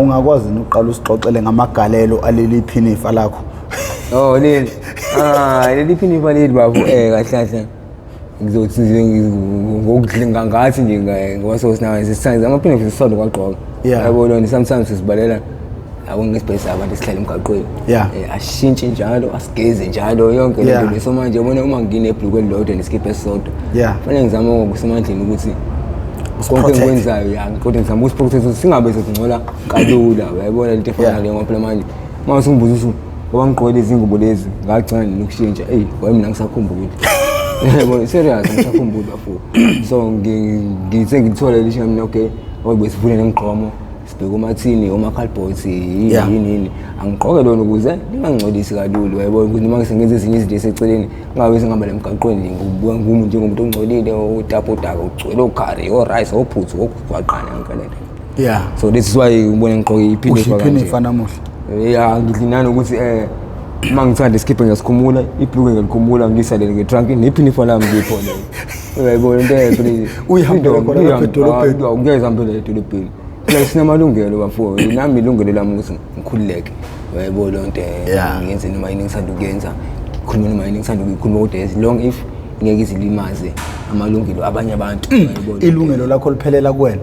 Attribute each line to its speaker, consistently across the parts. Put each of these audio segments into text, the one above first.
Speaker 1: Ungakwazi uqala usixoxele ngamagalelo aleli phinifa lakho?
Speaker 2: Oh, leli. Ah, leli phinifa leli, bafo, kahle kahle. Ngizothi nje ngokudlinga ngathi nje ngoba sosinayo sisithanda amaphinifa, sisonto kwagqoka. Yabo lona, sometimes sizibalela yabo ngesibhesi abantu esihlala emgaqweni. Ashintshe njalo, asigeze njalo, yonke lento le. So manje ubona uma nginebhuluku elilodwa nesikipha esisodwa. Kufanele ngizame ngokusemandleni ukuthi konke
Speaker 1: Usiprotect.
Speaker 2: engikwenzayo, ya, kodwa ngizama ukusiprotect ukuthi singabe sesingcola kalula, uyayibona lento efana naleyo. Ngoba phela manje uma usungibuza ukuthi ngoba ngigqoke lezi ngubo lezi ngagcina nini ukushintsha, eyi, waye mina ngisakhumbuli, yabo, serious, ngisakhumbuli, bafo. So ngithe ngithole lisho mina, okay, ngoba besivule nemigqomo, sibheke umathini, oma-cardboards, yini, yini yini, angigqoke lona ukuze lingangcolisi kalula, uyayibona, ukuthi noma ngisengenza ezinye izinto eseceleni ngabe sengihamba emgaqweni ngibuka ngumuntu njengomuntu ongcolile, utapa udaka, ugcwele okhari, o-rice, ophuthu, okugwaqana, yonke lento. So this is why ubone ngigqoke iphinifa
Speaker 1: Usho
Speaker 2: kanje.
Speaker 1: iphinifa namuhla.
Speaker 2: Ya, ngidli nanokuthi uma ngithanda isikipha ngiyasikhumula, ibhulukwe ngiyalikhumula, ngisalele ngetrunk nephinifa lami ngipho leyo, uyayibona into phela.
Speaker 1: Uyihambele khona lapha edolobheni.
Speaker 2: Ngiyazihambela edolobheni phela, sinamalungelo, bafo. Nami ilungelo lami ukuthi ngikhululeke, uyayibona loo nto, ngiyenze noma yini engithanda ukuyenza, ngikhulume noma yini engithanda ukuyikhuluma, kodwa as long if ngeke izilimaze amalungelo abanye abantu, uyayibona loo nto.
Speaker 1: Ilungelo lakho liphelela kuwena.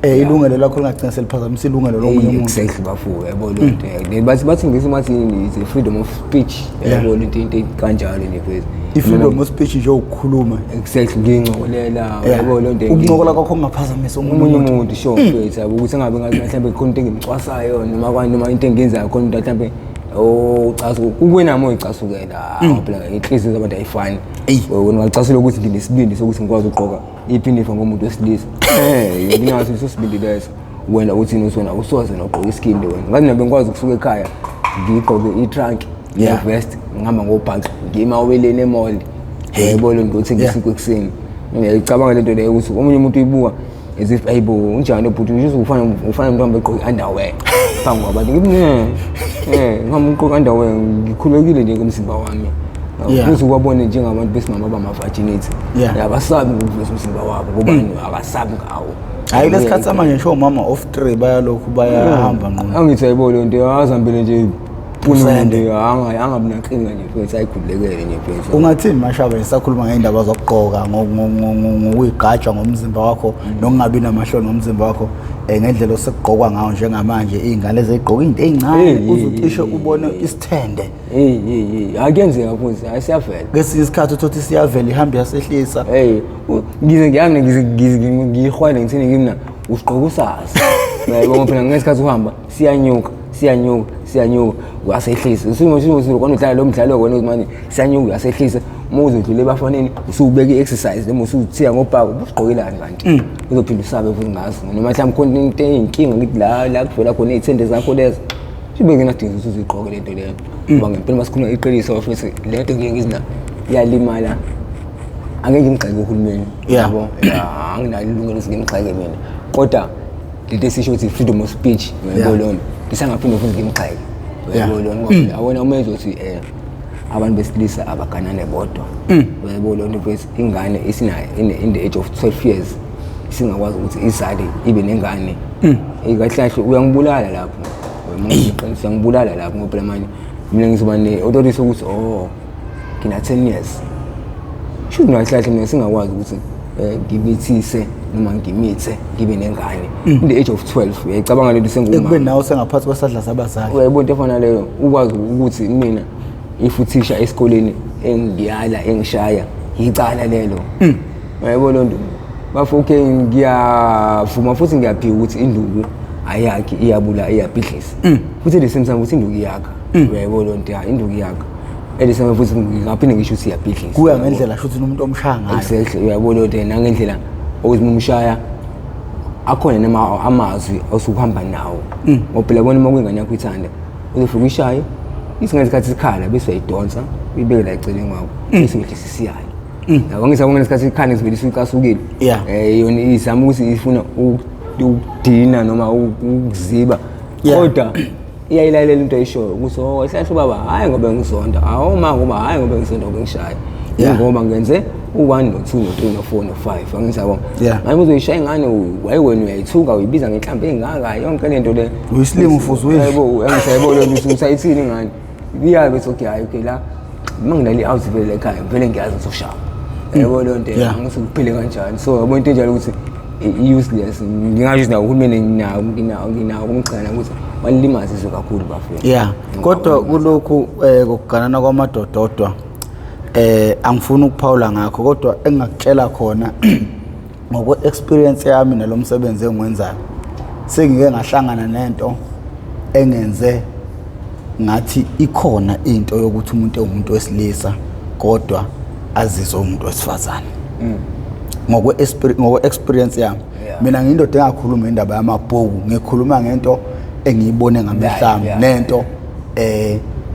Speaker 1: Ilungelo lakho lingagcina seliphazamisa ilungelo lomunye umuntu.
Speaker 2: Exactly, bafo, yabo loo nto. Bathi ngisi bathi it's a freedom of speech, yabo into kanjalo nje mfethu.
Speaker 1: I-freedom of speech nje ukukhuluma.
Speaker 2: Exactly, ngiyincokolela, yabo loo nto.
Speaker 1: Ukuncokola kwakho kungaphazamisa omunye
Speaker 2: omunye
Speaker 1: umuntu.
Speaker 2: Umuntu, sure, mfethu, yabo, ukuthi engabe ngathi mhlawumbe khona into engimcwasayo noma kwani noma into engiyenzayo khona umuntu mhlawumbe ocasu kukwena oyicasukela. Phela inhliziyo zabantu ayifani. Wena ungacasula ukuthi nginesibindi sokuthi ngikwazi ukugqoka iphinifa ngomuntu wesilisa, nginaso leso sibindi leso. Wena uthini? Uthi wena usoze nogqoka iskindi wena. Ngathi mina bengikwazi ukusuka ekhaya ngigqoke i-trunk ne-vest, ngihamba ngobhanqa, ngima aweleni e-mall, uyayibona lento, ngiyothenga isinkwa ekuseni. Ngiyayicabanga lento leyo ukuthi omunye umuntu uyibuka as if, ayibo, unjani ubhuti, usho ufana umuntu ohambe egqoke i-underwear phambi kwabantu. Ngithi ne ngihamba ugqoke i-underwear, ngikhululekile nje ngomzimba wami. Futhi ubabone njengabantu besimama abama-virginity, abasabi ngokuveza umzimba wabo ngoba akasabi ngawo.
Speaker 1: Hayi, lesikhathi samanje ngisho omama of three bayalokhu bayahamba nqunu.
Speaker 2: Angithi ayibona lento, azihambele nje.
Speaker 1: Usende.
Speaker 2: Nje angabi nankinga nje mfethu, ayikhululekele nje mfethu.
Speaker 1: Ungathini, Mashaba, ngisakhuluma ngey'ndaba zokugqoka, ngokuyigqaja ngomzimba wakho nokungabi namahloni ngomzimba wakho, ngendlela osekugqokwa ngayo njengamanje, iy'ngane ezigqoka iy'nto ey'ncane, uze ucishe ubone isithende?
Speaker 2: Hey, hey, hey, akuyenzeka futhi, hayi, siyavela.
Speaker 1: Kwesinye isikhathi uthi siyavela, ihambe yasehlisa.
Speaker 2: Hey, ngize ngiyami, ngize ngiyihwale, ngithini kimi, usigqoka usazi, uyayibona phela ngesikhathi uhamba siyanyuka, siyanyuka, siyanyuka, uyasehlisa, usukodwa udlala lo mdlalo wena ukuthi manje siyanyuka, uyasehlisa. Uma uzodlula ebafaneni usubeka i-exercise noma usuthiya ngobhaka, ubugqokelani kanti uzophinda usabe futhi ngazo, noma mhlawumbe khona into eyinkinga ngithi la la kuvela khona iy'thende zakho lezo, sibe ngenadinga ukuthi uzigqoke lento leyo. Ngoba ngempela masikhuluma iqiniso futhi le nto ngike ngizina iyalimala, angeke ngimgxeke uhulumeni. Yabo, ya, anginalo ilungelo ukuthi ngimgxeke mina, kodwa lento esisho ukuthi freedom of speech, uyayibona lona, ngisangaphinde futhi ngimgxeke, uyayibona lona, ngoba awona uma ezothi abantu besilisa abaganane bodwa, uyayibona lona mfethu, ingane isinayo in the age of 12 years isingakwazi ukuthi izale, ibe nengane. Kahle kahle uyangibulala lapho. Ngiqinisa, uyangibulala lapho, ngoba phela manje mina ngizoba ne-authority sokuthi, oh, ngina 10 years, shuthi mina kahle kahle mina singakwazi ukuthi ngimithise noma ngimithe ngibe nengane in the age of 12. Uyayicabanga lento sengumama?
Speaker 1: Ekubeni nawe sengaphansi kwesadla sabazali.
Speaker 2: Uyayibona into efana leyo, ukwazi ukuthi mina if uthisha esikoleni engiyala, engishaya, yicala lelo, uyayibona loo nto, bafo. Okay, ngiyavuma futhi ngiyaphika ukuthi induku ayakhi, iyabula, iyabhidlisa futhi. At the same time ukuthi induku iyakha, uyayibona loo nto, ya, induku iyakha. At the same time futhi ngingaphinde ngisho ukuthi iyabhidlisa.
Speaker 1: Kuya ngendlela shuthi nomuntu omshaya ngayo.
Speaker 2: Exactly, uyayibona loo nto, nangendlela ukuthi uma umshaya akhona noma amazwi osukuhamba nawo, ngoba phela bona uma kuyingane yakho ithanda, uzofika uyishaye, ithi ngesikhathi sikhala bese uyayidonsa, uyibeke la eceleni kwakho, bese uyehlisa isiyalo, yabo. Ngisabona ngesikhathi ikhala isivele isicasukile. Yona izama ukuthi ifuna ukudina noma ukuziba, kodwa iyayilalela into ayishoyo ukuthi, oh, hlahle ubaba, hhayi ngoba ngizonda, awu ma, ngoba hhayi ngoba ngizonda, ngoba ngishaya, ngoba ngenze U-1 no-2 no-3 no-4 no-5, angithi yabo?
Speaker 1: Yeah.
Speaker 2: Manje uzoyishaya ingane, waye wena uyayithuka, uyibiza ngenhlamba engaka, yonke lento le.
Speaker 1: Uyisilima ufuze uyidle.
Speaker 2: Yebo, angithi yabo lento usuke usayithini ingane. Iyabe bethi okay, hayi okay la uma ngilala i-out vele ekhaya vele ngiyazi ngizoshaya. Yabo leyo nto.
Speaker 1: Yeah.
Speaker 2: Angithi kuphile kanjani. So yabo into enjalo ukuthi i-useless. Ngingasho ukuthi nawo uhulumeni nginawo kumgcina ukuthi balimaze izwe kakhulu bafethu.
Speaker 1: Yeah, kodwa kulokhu kokuganana kwamadoda odwa, angifuni ukuphawula ngakho, kodwa engingakutshela khona ngokwe experience yami nalomsebenzi engiwenzayo, sengike ngahlangana nento engenze ngathi ikhona into yokuthi umuntu ewumuntu wesilisa kodwa azizwe umuntu wesifazane, ngokwe experience yami.
Speaker 2: Yeah.
Speaker 1: Mina ngiyindoda engakhuluma indaba yamabhuku, ngikhuluma ngento engiyibone ngamehlo ami nento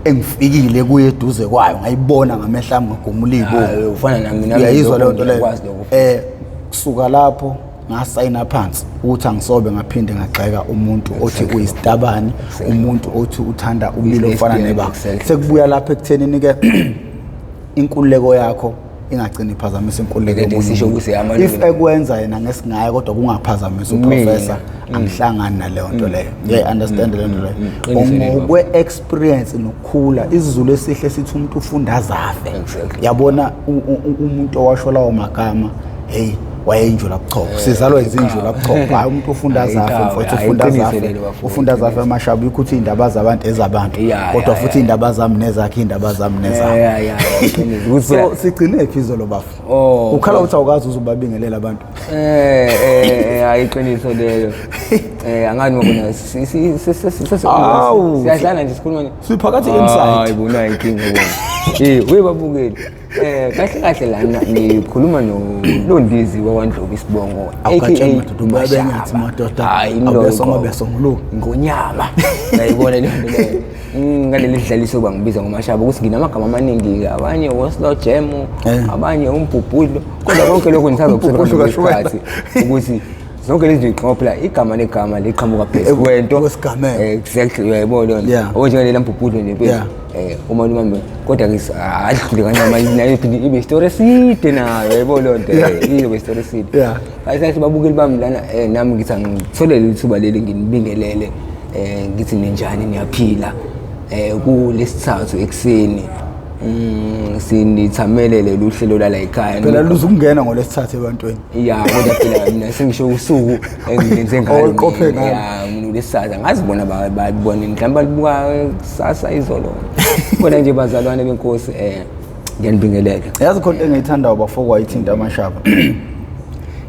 Speaker 1: engifikile kuye eduze kwayo, ngayibona ngamehlo ami, ngagumula
Speaker 2: Hayi,
Speaker 1: izibuko.
Speaker 2: ufana nami, nami
Speaker 1: Uyayizwa leyo
Speaker 2: lokho
Speaker 1: nto leyo?
Speaker 2: ngiyakwazi lokho.
Speaker 1: Kusuka lapho ngasayina phansi ukuthi angisobe ngaphinde ngagxeka umuntu othi uyisitabani, umuntu othi uthanda umlilo ofana
Speaker 2: Lesbian,
Speaker 1: nebanga. Sekubuya lapha ekuthenini ke inkululeko yakho ingagcini iphazamisa inkululeko
Speaker 2: Lento
Speaker 1: yomunye
Speaker 2: esisho
Speaker 1: umuntu.
Speaker 2: ukuthi amalungelo-
Speaker 1: If ekwenza yena ngesingaye kodwa kungaphazamisa
Speaker 2: Mina.
Speaker 1: uprofessor, angihlangani naleyo nto leyo. Yeah, understand leyo nto leyo.
Speaker 2: Qiniso lelo.
Speaker 1: Ngokwe experience nokukhula, isiZulu esihle sithi umuntu ufunda azafe. Yabona umuntu owasho lawo magama, hey, wayeyinjula buchopho. Sizalwa izinjula buchopho. Hayi, umuntu ufunda
Speaker 2: Hayi,
Speaker 1: azafe,
Speaker 2: qhawe,
Speaker 1: mfowethu,
Speaker 2: hayi,
Speaker 1: ufunda
Speaker 2: iqiniso
Speaker 1: azafe.
Speaker 2: lelo, bafowethu,
Speaker 1: Ufunda azafe
Speaker 2: iqiniso.
Speaker 1: amashabu ukuthi iy'ndaba zabantu ezabantu. Kodwa futhi iy'ndaba zami nezakhe, iy'ndaba zami nezakhe.
Speaker 2: Yeah, iqiniso. Ukuthi
Speaker 1: So
Speaker 2: phela-
Speaker 1: sigcine phi izolo, bafo?
Speaker 2: Oh,
Speaker 1: Ukhala ukuthi awukazi uzubabingelela abantu.
Speaker 2: Hayi, iqiniso lelo. Angani ngobona
Speaker 1: Awu.
Speaker 2: siyadlala nje, sikhuluma nje.
Speaker 1: Siphakathi inside.
Speaker 2: Hayi bona, inkinga bona. Webabukeli. Kahle kahle lana ngikhuluma no Londizi wakwaNdlovu isibongo,
Speaker 1: Awugatsheni,
Speaker 2: aka
Speaker 1: madoda, ubuya
Speaker 2: Mashaba.
Speaker 1: benyathi, madoda.
Speaker 2: Hayi,
Speaker 1: Awubesonga,
Speaker 2: indoda.
Speaker 1: besonguluka.
Speaker 2: Ngonyama. Uyayibona leyo nto leyo. Ngaleli dlaliso bangibiza ngoMashaba ukuthi nginamagama amaningi, abanye Oslo Jam, abanye umbhubhudlo, kodwa konke lokho
Speaker 1: Umbhubhudlo
Speaker 2: ngisazokuthola
Speaker 1: kashukela.
Speaker 2: isikhathi ukuthi zonke lezi zinto phela igama negama liqhamuka phezu kwento
Speaker 1: Kwesigameko.
Speaker 2: Exactly, uyayibona leyo nto. Okunjengalela mbhubhudlo nje mfethu. Uma noma kodwa ke adlule kancane nayo iphinde ibe isitori eside nayo, uyayibona leyo nto. Ibe isitori eside. Kahle kahle babukeli bami lana, nami ngithi angithole leli thuba leli nginibingelele, ngithi ninjani, niyaphila? Kulesithathu ekuseni sinithamele lolu hlelo lala ekhaya.
Speaker 1: Phela luze ukungena ngolesithathu ebantwini.
Speaker 2: Ya, kodwa phela mina sengisho usuku engilenze ngalo.
Speaker 1: Oqophe
Speaker 2: mina.
Speaker 1: ngalo.
Speaker 2: Ya, mina ulesithathu angazi bona balibona mhlawumbe balibuka kusasa, izolo. Kodwa nje bazalwane benkosi, ngiyanibingelela.
Speaker 1: Yazi khona into engiyithandayo, bafo, kwayithinta amashaba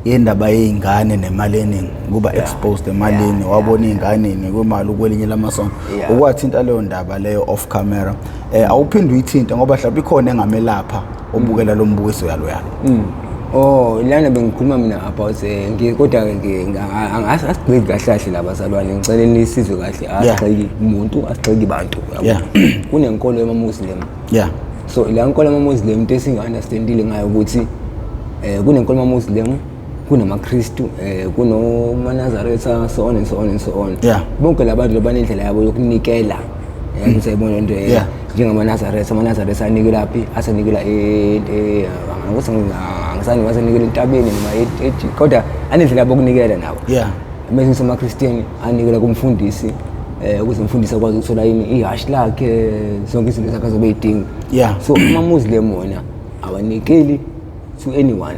Speaker 1: yendaba yey'ngane nemali eningi, kuba exposed emalini, wabona iy'ngane kwemali kwelinye lamasonto. Ukwathinta leyo ndaba leyo off camera, awuphinde uyithinte ngoba mhlawumbe ikhona engamelapha obukela lo mbukiso yalo yalo.
Speaker 2: Oh, lana bengikhuluma mina about kodwa ke asigxeki kahle kahle labazalwane, ngicela nisizwe kahle, asigxeki umuntu, asigxeki bantu, yabo. Kunenkolo yama-Muslim. So la nkolo yama-Muslim, into esinga-understandile ngayo ukuthi kunenkolo yama-Muslim, kunamaKristu, kunomanazaretha, so on and so on and so on. Bonke labantu banendlela yabo yokunikela. Ngisayibona lento, njengamanazaretha, amanazaretha anikela phi? Asenikela ukuthi angisani basenikela entabeni noma kodwa anendlela yabo yokunikela nabo. Mase ngithi amaKristian anikela kumfundisi, ukuze umfundisi akwazi ukuthola yini, ihashi lakhe, zonke izinto zakhe azobe ey'dinga. So ama-Muslim wona awanikeli to anyone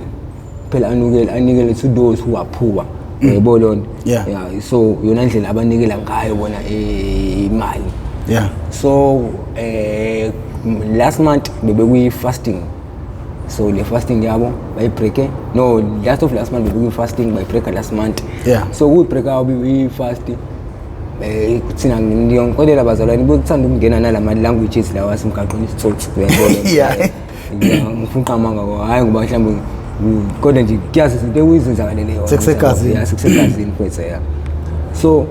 Speaker 2: phela, anikele to those who are poor, yebo lona. Yeah, so yona ndlela abanikela ngayo bona imali. So last month bebekuyi fasting, so le fasting yabo bayibreake, no, last of last month bebekuyi fasting, bayibreaka last month. So kuyibreaka yabo i-fast, thina ngiyonkolela bazalwane bokuthanda ukungena nalama languages lawa asemgaqweni, isitsotsi, uyayibona. Ngifuna amanga, hayi ngoba mhlawumbe kodwa nje kuyazi izinto ekuyizenzakalele yona.
Speaker 1: Sekusegazini.
Speaker 2: Yeah, sekusegazini mfethu, yeah. So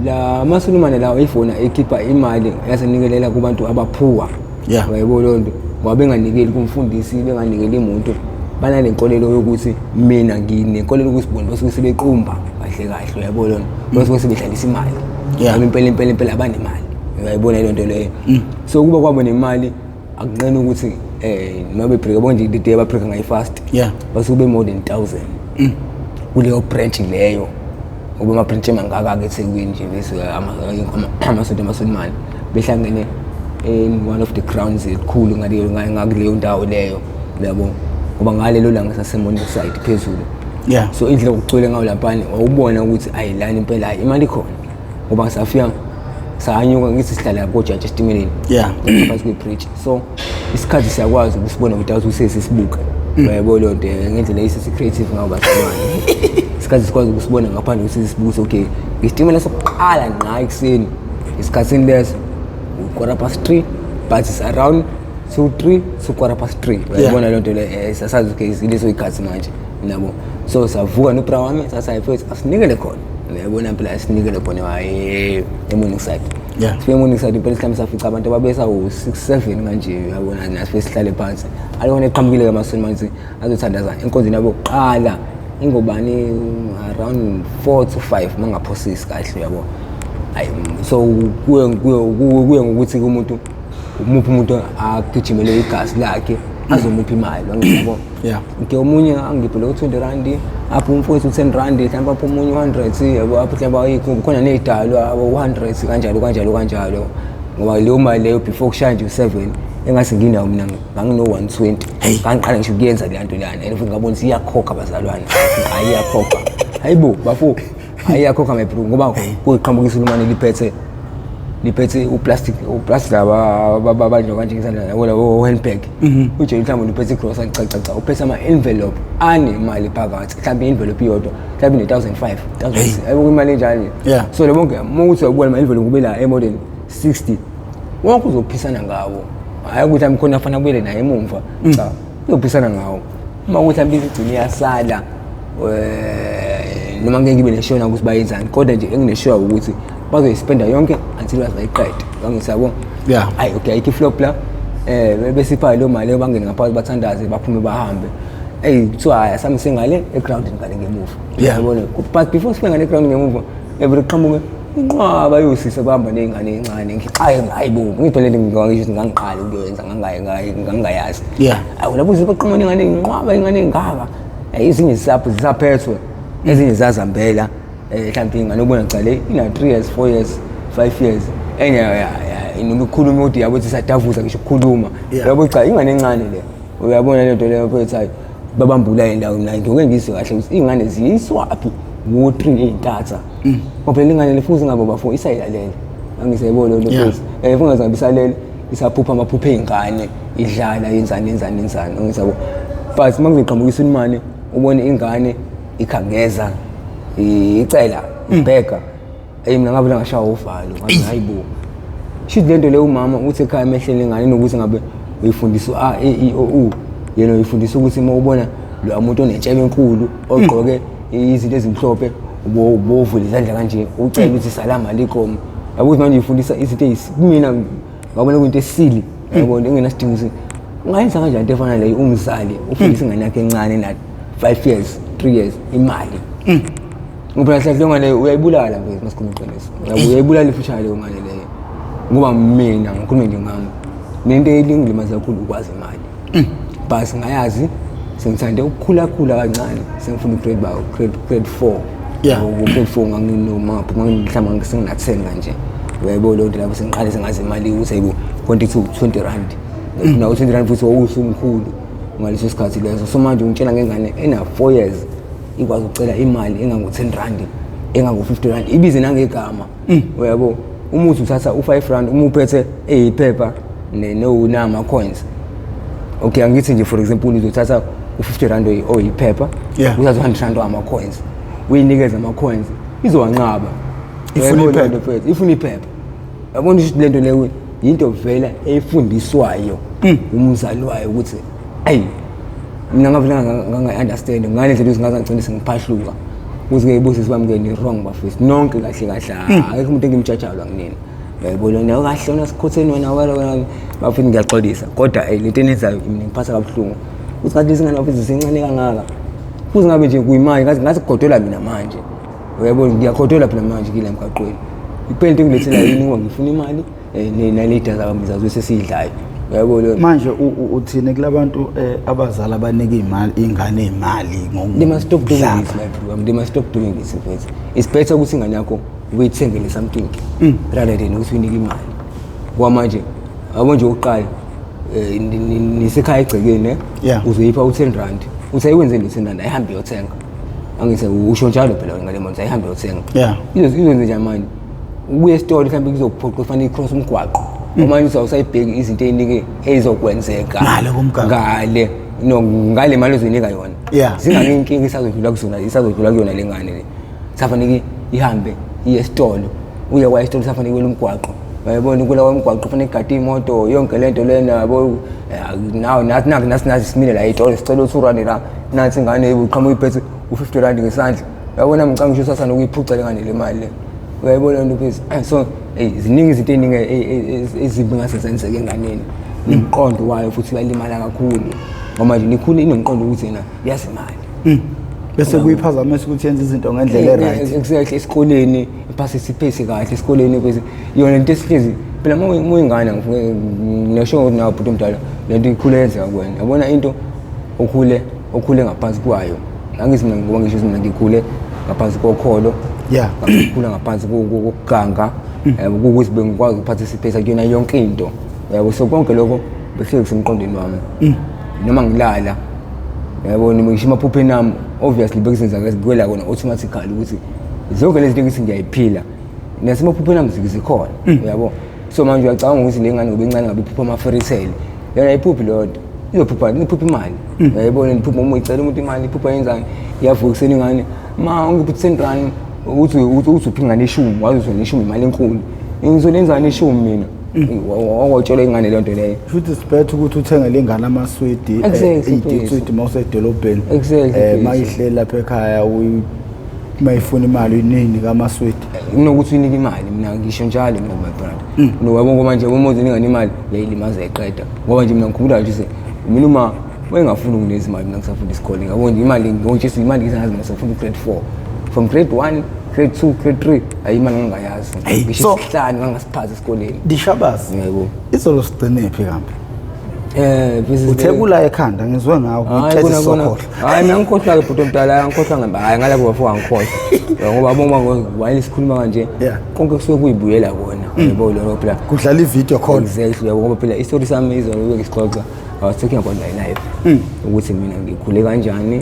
Speaker 2: la masulumane lawo ifona ekhipha imali yasenikelela kubantu abaphuwa. Uyayibona leyo nto, ngoba benganikeli kumfundisi, benganikeli muntu, banale nkolelo yokuthi mina nginenkolelo ukuthi bona basuke sebequmba kahle kahle, uyayibona leyo nto, basuke sebedlalisa imali. Ngoba impela impela impela abanemali, uyayibona leyo nto leyo. So kuba kwabo nemali akunqeni ukuthi Noma bebreaka bonje the day babreaka ngayi-fast, basuke be-more than 1000 kuleyo branch leyo, ngoba ama-branch emangaka-ke eThekwini nje, bese amasonto amaSulumane behlangene in one of the grounds elikhulu ngaleyo ngakuleyo ndawo leyo, yabo, ngoba ngalelo langa sase-Morningside phezulu. So indlela okugcwele ngayo laphana, wawubona ukuthi ayilani impela, hayi, imali ikhona, ngoba safika sanyuka, ngithi sihlala kojantshi esitimeleni ngaphansi kwe-bridge, so isikhathi siyakwazi ukusibona without ukuthi sesibuke, uyayibona leyo nto, ngendlela eyisisi-creative ngayo bazalwane, isikhathi sikwazi ukusibona ngaphandle ukuthi sisibuke. Okay, isitimela sokuqala ngqa ekuseni esikhathini leso 3:15, but it's around 2 3 to 3:15, uyayibona leyo nto leyo. Sasazi, okay, ileso ikhathi manje nabo, so savuka nobra wami, sathi hayi mfethu, asinikele khona, uyayibona phela, asinikele khona, hayi, e-Morningside. Sifike e-Morningside impela, mhlawumbe safica abantu ababesawu-6 7 kanje, uyabona, nasifike sihlale phansi, alibona eqhamukile kamasoni manje azothandaza enkonzweni yabo yokuqala ingobani around 4 to 5 mangaphosisi kahle, uyabo. Hayi, so kuye ngokuthi umuntu umuphi, umuntu agijimele igazi lakhe azomupha imali, yabo. Nke omunye angiphe lo 20 rand, apho umfowethu 10 rand, mhlawumbe apho omunye 100, yabo, apho mhlawumbe ayikho khona nezidalwa abo 100, kanjalo kanjalo kanjalo, ngoba leyo mali leyo before kushaya nje u7 engase nginawo mina ngangino 120. Ngangiqala ngisho ukuyenza le nto lana, and futhi ngabona ukuthi iyakhokha bazalwane, hayi, iyakhokha, hayibo bafo, hayi, iyakhokha my bro, ngoba kuyiqhamuka isulumane liphethe uplastic laba abanjwa kanje ngesandla, yabo, labo handbag, uje mhlawumbe uphethe igrocery, cha cha cha, uphethe ama-envelope anemali phakathi, mhlawumbe i-envelope iyodwa mhlawumbe ine-1005, 1006, yabo, imali enjalo. So lo bonke uma uthi uyabona ama-envelope kube la e-more than 60, wonke uzophisana ngawo, hhayi ukuthi mhlawumbe khona fanele abuyele naye emumva, cha, uzophisana ngawo. Uma ukuthi mhlawumbe izigcine iyasala, noma ngeke ngibe neshona ukuthi bayenzani, kodwa nje enginesure ukuthi bazoyispenda yonke until baze bayiqede, angithi yabo. Hayi, okay, ayikho iflop la, besipha leyo mali leyo, bangene ngaphansi bathandaze, baphume bahambe. Eyi, kuthiwa hayi, asamise ngale egroundini ngale ngemuva. Yabona, but before sifike ngale eground ngemuva, every qhamuke inqwaba yosisa bahamba ney'ngane ey'ncane, ngixaye, hayi bo, ngiphelele, ngisho ngangiqala ukuyenza ngangingayazi. Awu, lapho zibaqhamuka ney'ngane, inqwaba ingane ey'ngaka. Ezinye zisaphethwe, ezinye zazambela, mhlawumbe ingane ubona cha le ina 3 years, 4 years, 5 years, enye noma ikhuluma ukuthi yabo ukuthi isadavuza ngisho ukukhuluma. Yabo, cha, ingane encane le, uyabona le nto leyo mfethu, hayi, babambula indawo. Mina ngike ngizwe kahle ukuthi iy'ngane ziyiswaphi ngo-3 ey'ntatha, ngoba phela ingane le futhi ngabe bafo isayilalela, angisayibona lo futhi futhi ngabe isalele, isaphupha amaphupho ey'ngane, idlala, yenzani yenzani yenzani, angisabo. But uma kuzoqhamuka isunimane ubone ingane ikhangeza, icela, ibheka, eyi, mina ngabe ngashaya uvalo, ngathi hayi bo, shithi lento leyo umama uthi ekhaya emehlele ingane nokuthi ngabe uyifundisa u-a e i o u, yena uyifundisa ukuthi uma ubona lo muntu onentshebe enkulu ogqoke izinto ezimhlophe ubovula izandla kanje ucela ukuthi salama alaikum, yabo, ukuthi manje uyifundisa izinto kumina ngabona kuyinto esili, yabo, engenasidingo ukuthi ungayenza kanjani into efana leyo, umzali ufundisa ingane yakhe encane na 5 years, 3 years imali, ngoba kahle leyo ngane uyayibulala mfethu, masikhuluma iqiniso. Uyabo, uyayibulala ifuture leyo ngane leyo, ngoba mina ngikhulume nje ngami, nento elingilimaza kakhulu ukwazi imali, but ngayazi sengithande ukukhula khula kancane, sengifunda grade ba grade 4. Grade 4 nganginoma mhlawumbe sengina 10 kanje, uyayibona leyo nto, lapho sengiqale sengazi imali ukuthi ayibo konke kuthi 20 rand na 20 rand, futhi wawusumkhulu ngaleso sikhathi leso. So manje ungitshela ngengane ena 4 years ikwazi ukucela imali engango-10 rand, engango-50 rand, ibize nangegama, uyabo, uma uthi uthatha u-5 rand, uma uphethe eyiphepha nama-coins, okay, angithi nje for example uzothatha u-50 rand oyiphepha, uthatha u-100 rand ama-coins, uyinikeze ama-coins, izowanqaba.
Speaker 1: Ifuna
Speaker 2: Uyayibona
Speaker 1: iphepha.
Speaker 2: lento mfethu, ifuna iphepha, yabona ukuthi lento leyo yinto vela efundiswayo umzali wayo ukuthi ayi, mina ngavele ngangayi-understand ngale ndlela ukuthi ngaze ngigcine sengiphahluka ukuthi-ke ibusisi bami ke ni-wrong bafethu nonke, kahle kahle akekho umuntu engimjajayo kunina, uyayibona nawe kahle wena sikhotheni wena wena wena bafethu, ngiyaxolisa, kodwa lento eniyenzayo mina ngiphatha kabuhlungu ukuthi ngathi lezi ngane bafethu zisencane kangaka, futhi ngabe nje kuyimanje ngathi ngathi kugodola mina manje, uyayibona, ngiyagodola phela manje kila emgaqweni, iphela into engilethela yini ngoba ngifuna imali, nale data zami zazo sesiyidlayo. Uyabo leyo.
Speaker 1: Manje uthini kulabantu abazali abanika imali ingane imali?
Speaker 2: They must stop doing this, my bro. They must stop doing this, mfethu. It's better ukuthi ingane yakho uyithengele something rather than ukuthi uyinike imali. Kwamanje yabo nje oqala nisekhaya egcekeni, eh? Uzoyipha u-10 rand, uthi ayiwenzeni lo 10 rand, ayihambe iyothenga. Angithi usho njalo phela ngale mali, ayihambe iyothenga. Izokwenza njani manje? Ubuye esitolo mhlawumbe kuzokuphoqa kufanele i-cross umgwaqo. Manje usawusayibheki izinto ey'ningi ey'zokwenzeka
Speaker 1: ngale komgwaqo.
Speaker 2: Ngale no ngale mali ozoyinika yona. Zingabi inkinga isazodlula kuzona, isazodlula kuyona le ngane le. Safanele ihambe iye esitolo, uye kwa esitolo safanele iwele umgwaqo. Uyayibona kula umgwaqo kufanele igade imoto yonke lento lena yabo. Nawe nathi nathi nathi nathi simile la esitolo sicela u-2 rand la, nathi ingane uqhamuka iphethe u-50 rand ngesandla. Uyabona ngicanga ngisho sasana ukuyiphuca le ngane le mali le. Uyayibona into phezulu. So hey, ziningi izinto ey'ningi ezimbi ngase zenzeke enganeni. Nomqondo wayo futhi uyalimala kakhulu. Ngoba nje nikhule inomqondo ukuthi yena yazi imali.
Speaker 1: Bese kuyiphazamisa ukuthi yenze izinto ngendlela e-right.
Speaker 2: Ekusehle esikoleni, iphase siphese kahle esikoleni bese yona into esihlezi phela uma uyingane ngisho ukuthi nawe bhuti omdala lento ikhule yenzeka kuwena. Yabona into okhule ngaphansi kwayo. Angithi mina ngoba ngisho mina ngikhule ngaphansi kokholo. Ngikhula ngaphansi kokuganga. Yabo ukuthi bengikwazi ukuparticipate kuyona yonke into. Yabo so konke lokho bekuhlezi kusemqondweni wami. Noma ngilala yabo noma ngisho emaphupheni ami obviously bekuzenza kwela kona automatically ukuthi zonke lezi zinto ngithi ngiyayiphila nasemaphupheni ami zikhona. Uyabo so manje uyacabanga ukuthi le ngane ngoba incane ngabe iphupha ama-fairy tale, yona ayiphuphi leyo nto, izophupha iphupha imali. Uyayibona iphupha uma uyicela umuntu imali, iphupha yenzani, iyavuka ekuseni ingane ma ungipha u-10 rand, uthi uthi uphi ingane ishumi, wazi ukuthi ishumi imali enkulu, ngizolenzani ishumi mina? Wawatshela ingane leyo nto leyo.
Speaker 1: Futhi it's better ukuthi uthengele ingane amaswidi, iswidi uma usedolobheni. Mayihleli lapha ekhaya mayifuna imali uyinini kamaswidi.
Speaker 2: Kunokuthi uyinike imali, mina ngisho njalo mina my brother. Nowabo ngoba nje uma uzinika imali uyayilimaza eqeda. Ngoba nje mina ngikhumbula nje mina uma wayengafuni ukuneza imali mina ngisafunda isikole. Ngabo nje imali ngonje imali ngisazi ngisafunda grade 4. From grade 1, grade 2, grade 3 ayi imali ngingayazi. Ngisho isihlanu ngangasiphathi esikoleni.
Speaker 1: Dishabazi. Yebo. Izolo sigcinephi kambe? Uthe kula ekhanda ngizwe ngawo ngithethe sokhohlwa.
Speaker 2: Hayi mina ngikhohlwa ke bhuti omdala, ngikhohlwa ngempela. Hayi ngalapho bafo ngikhohlwa. Ngoba uma wayele sikhuluma kanje konke kusuke kuyibuyela kona. Yebo lo phela.
Speaker 1: Kudlala i-video call.
Speaker 2: Exactly yabo ngoba phela i-story sami izolo beke sixoxa. I was talking about my life. Ukuthi mina ngikhule kanjani?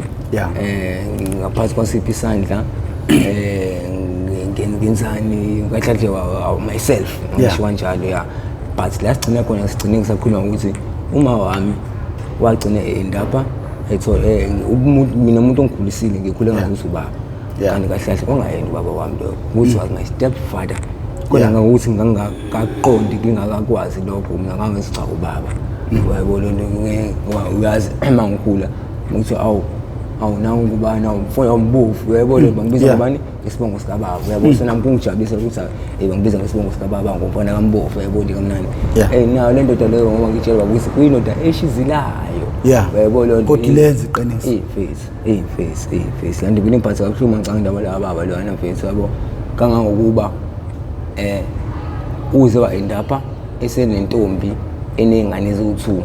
Speaker 2: Ngaphansi kwasiphi isandla? Ngenzani kahle nje myself ngisho kanjalo ya. But la sigcina khona sigcine ngisakhuluma ukuthi uma wami wagcina endapha etho mina umuntu ongikhulisile ngikhule ngazuthi ubaba. Kanti kahle kahle kwangayena ubaba wami lo, ukuthi was my stepfather. Kodwa ngokuthi ngangakaqondi ngingakakwazi lokho mina ngangithi cha ubaba. Uyayibona into ngoba uyazi uma ngikhula ngithi awu awu nangu kubani awumfo awumbovu uyayibona bangibiza ngobani isibongo sikababa uyabo. So nami kungijabulisa ukuthi bangibiza ngesibongo sikababa ngomfana kaMbovu uyayibona kamnandi. Nayo le ndoda leyo ngoba ngitshelwa ukuthi kuyindoda eshizilayo. Uyayibona
Speaker 1: nto. Kodwa ilenza iqiniso.
Speaker 2: Face kanti mina ngiphatha kabuhlungu ngicanga indaba la baba lona mfethu yabo kangangokuba uze wa endapha esenentombi eney'ngane eziwu-2.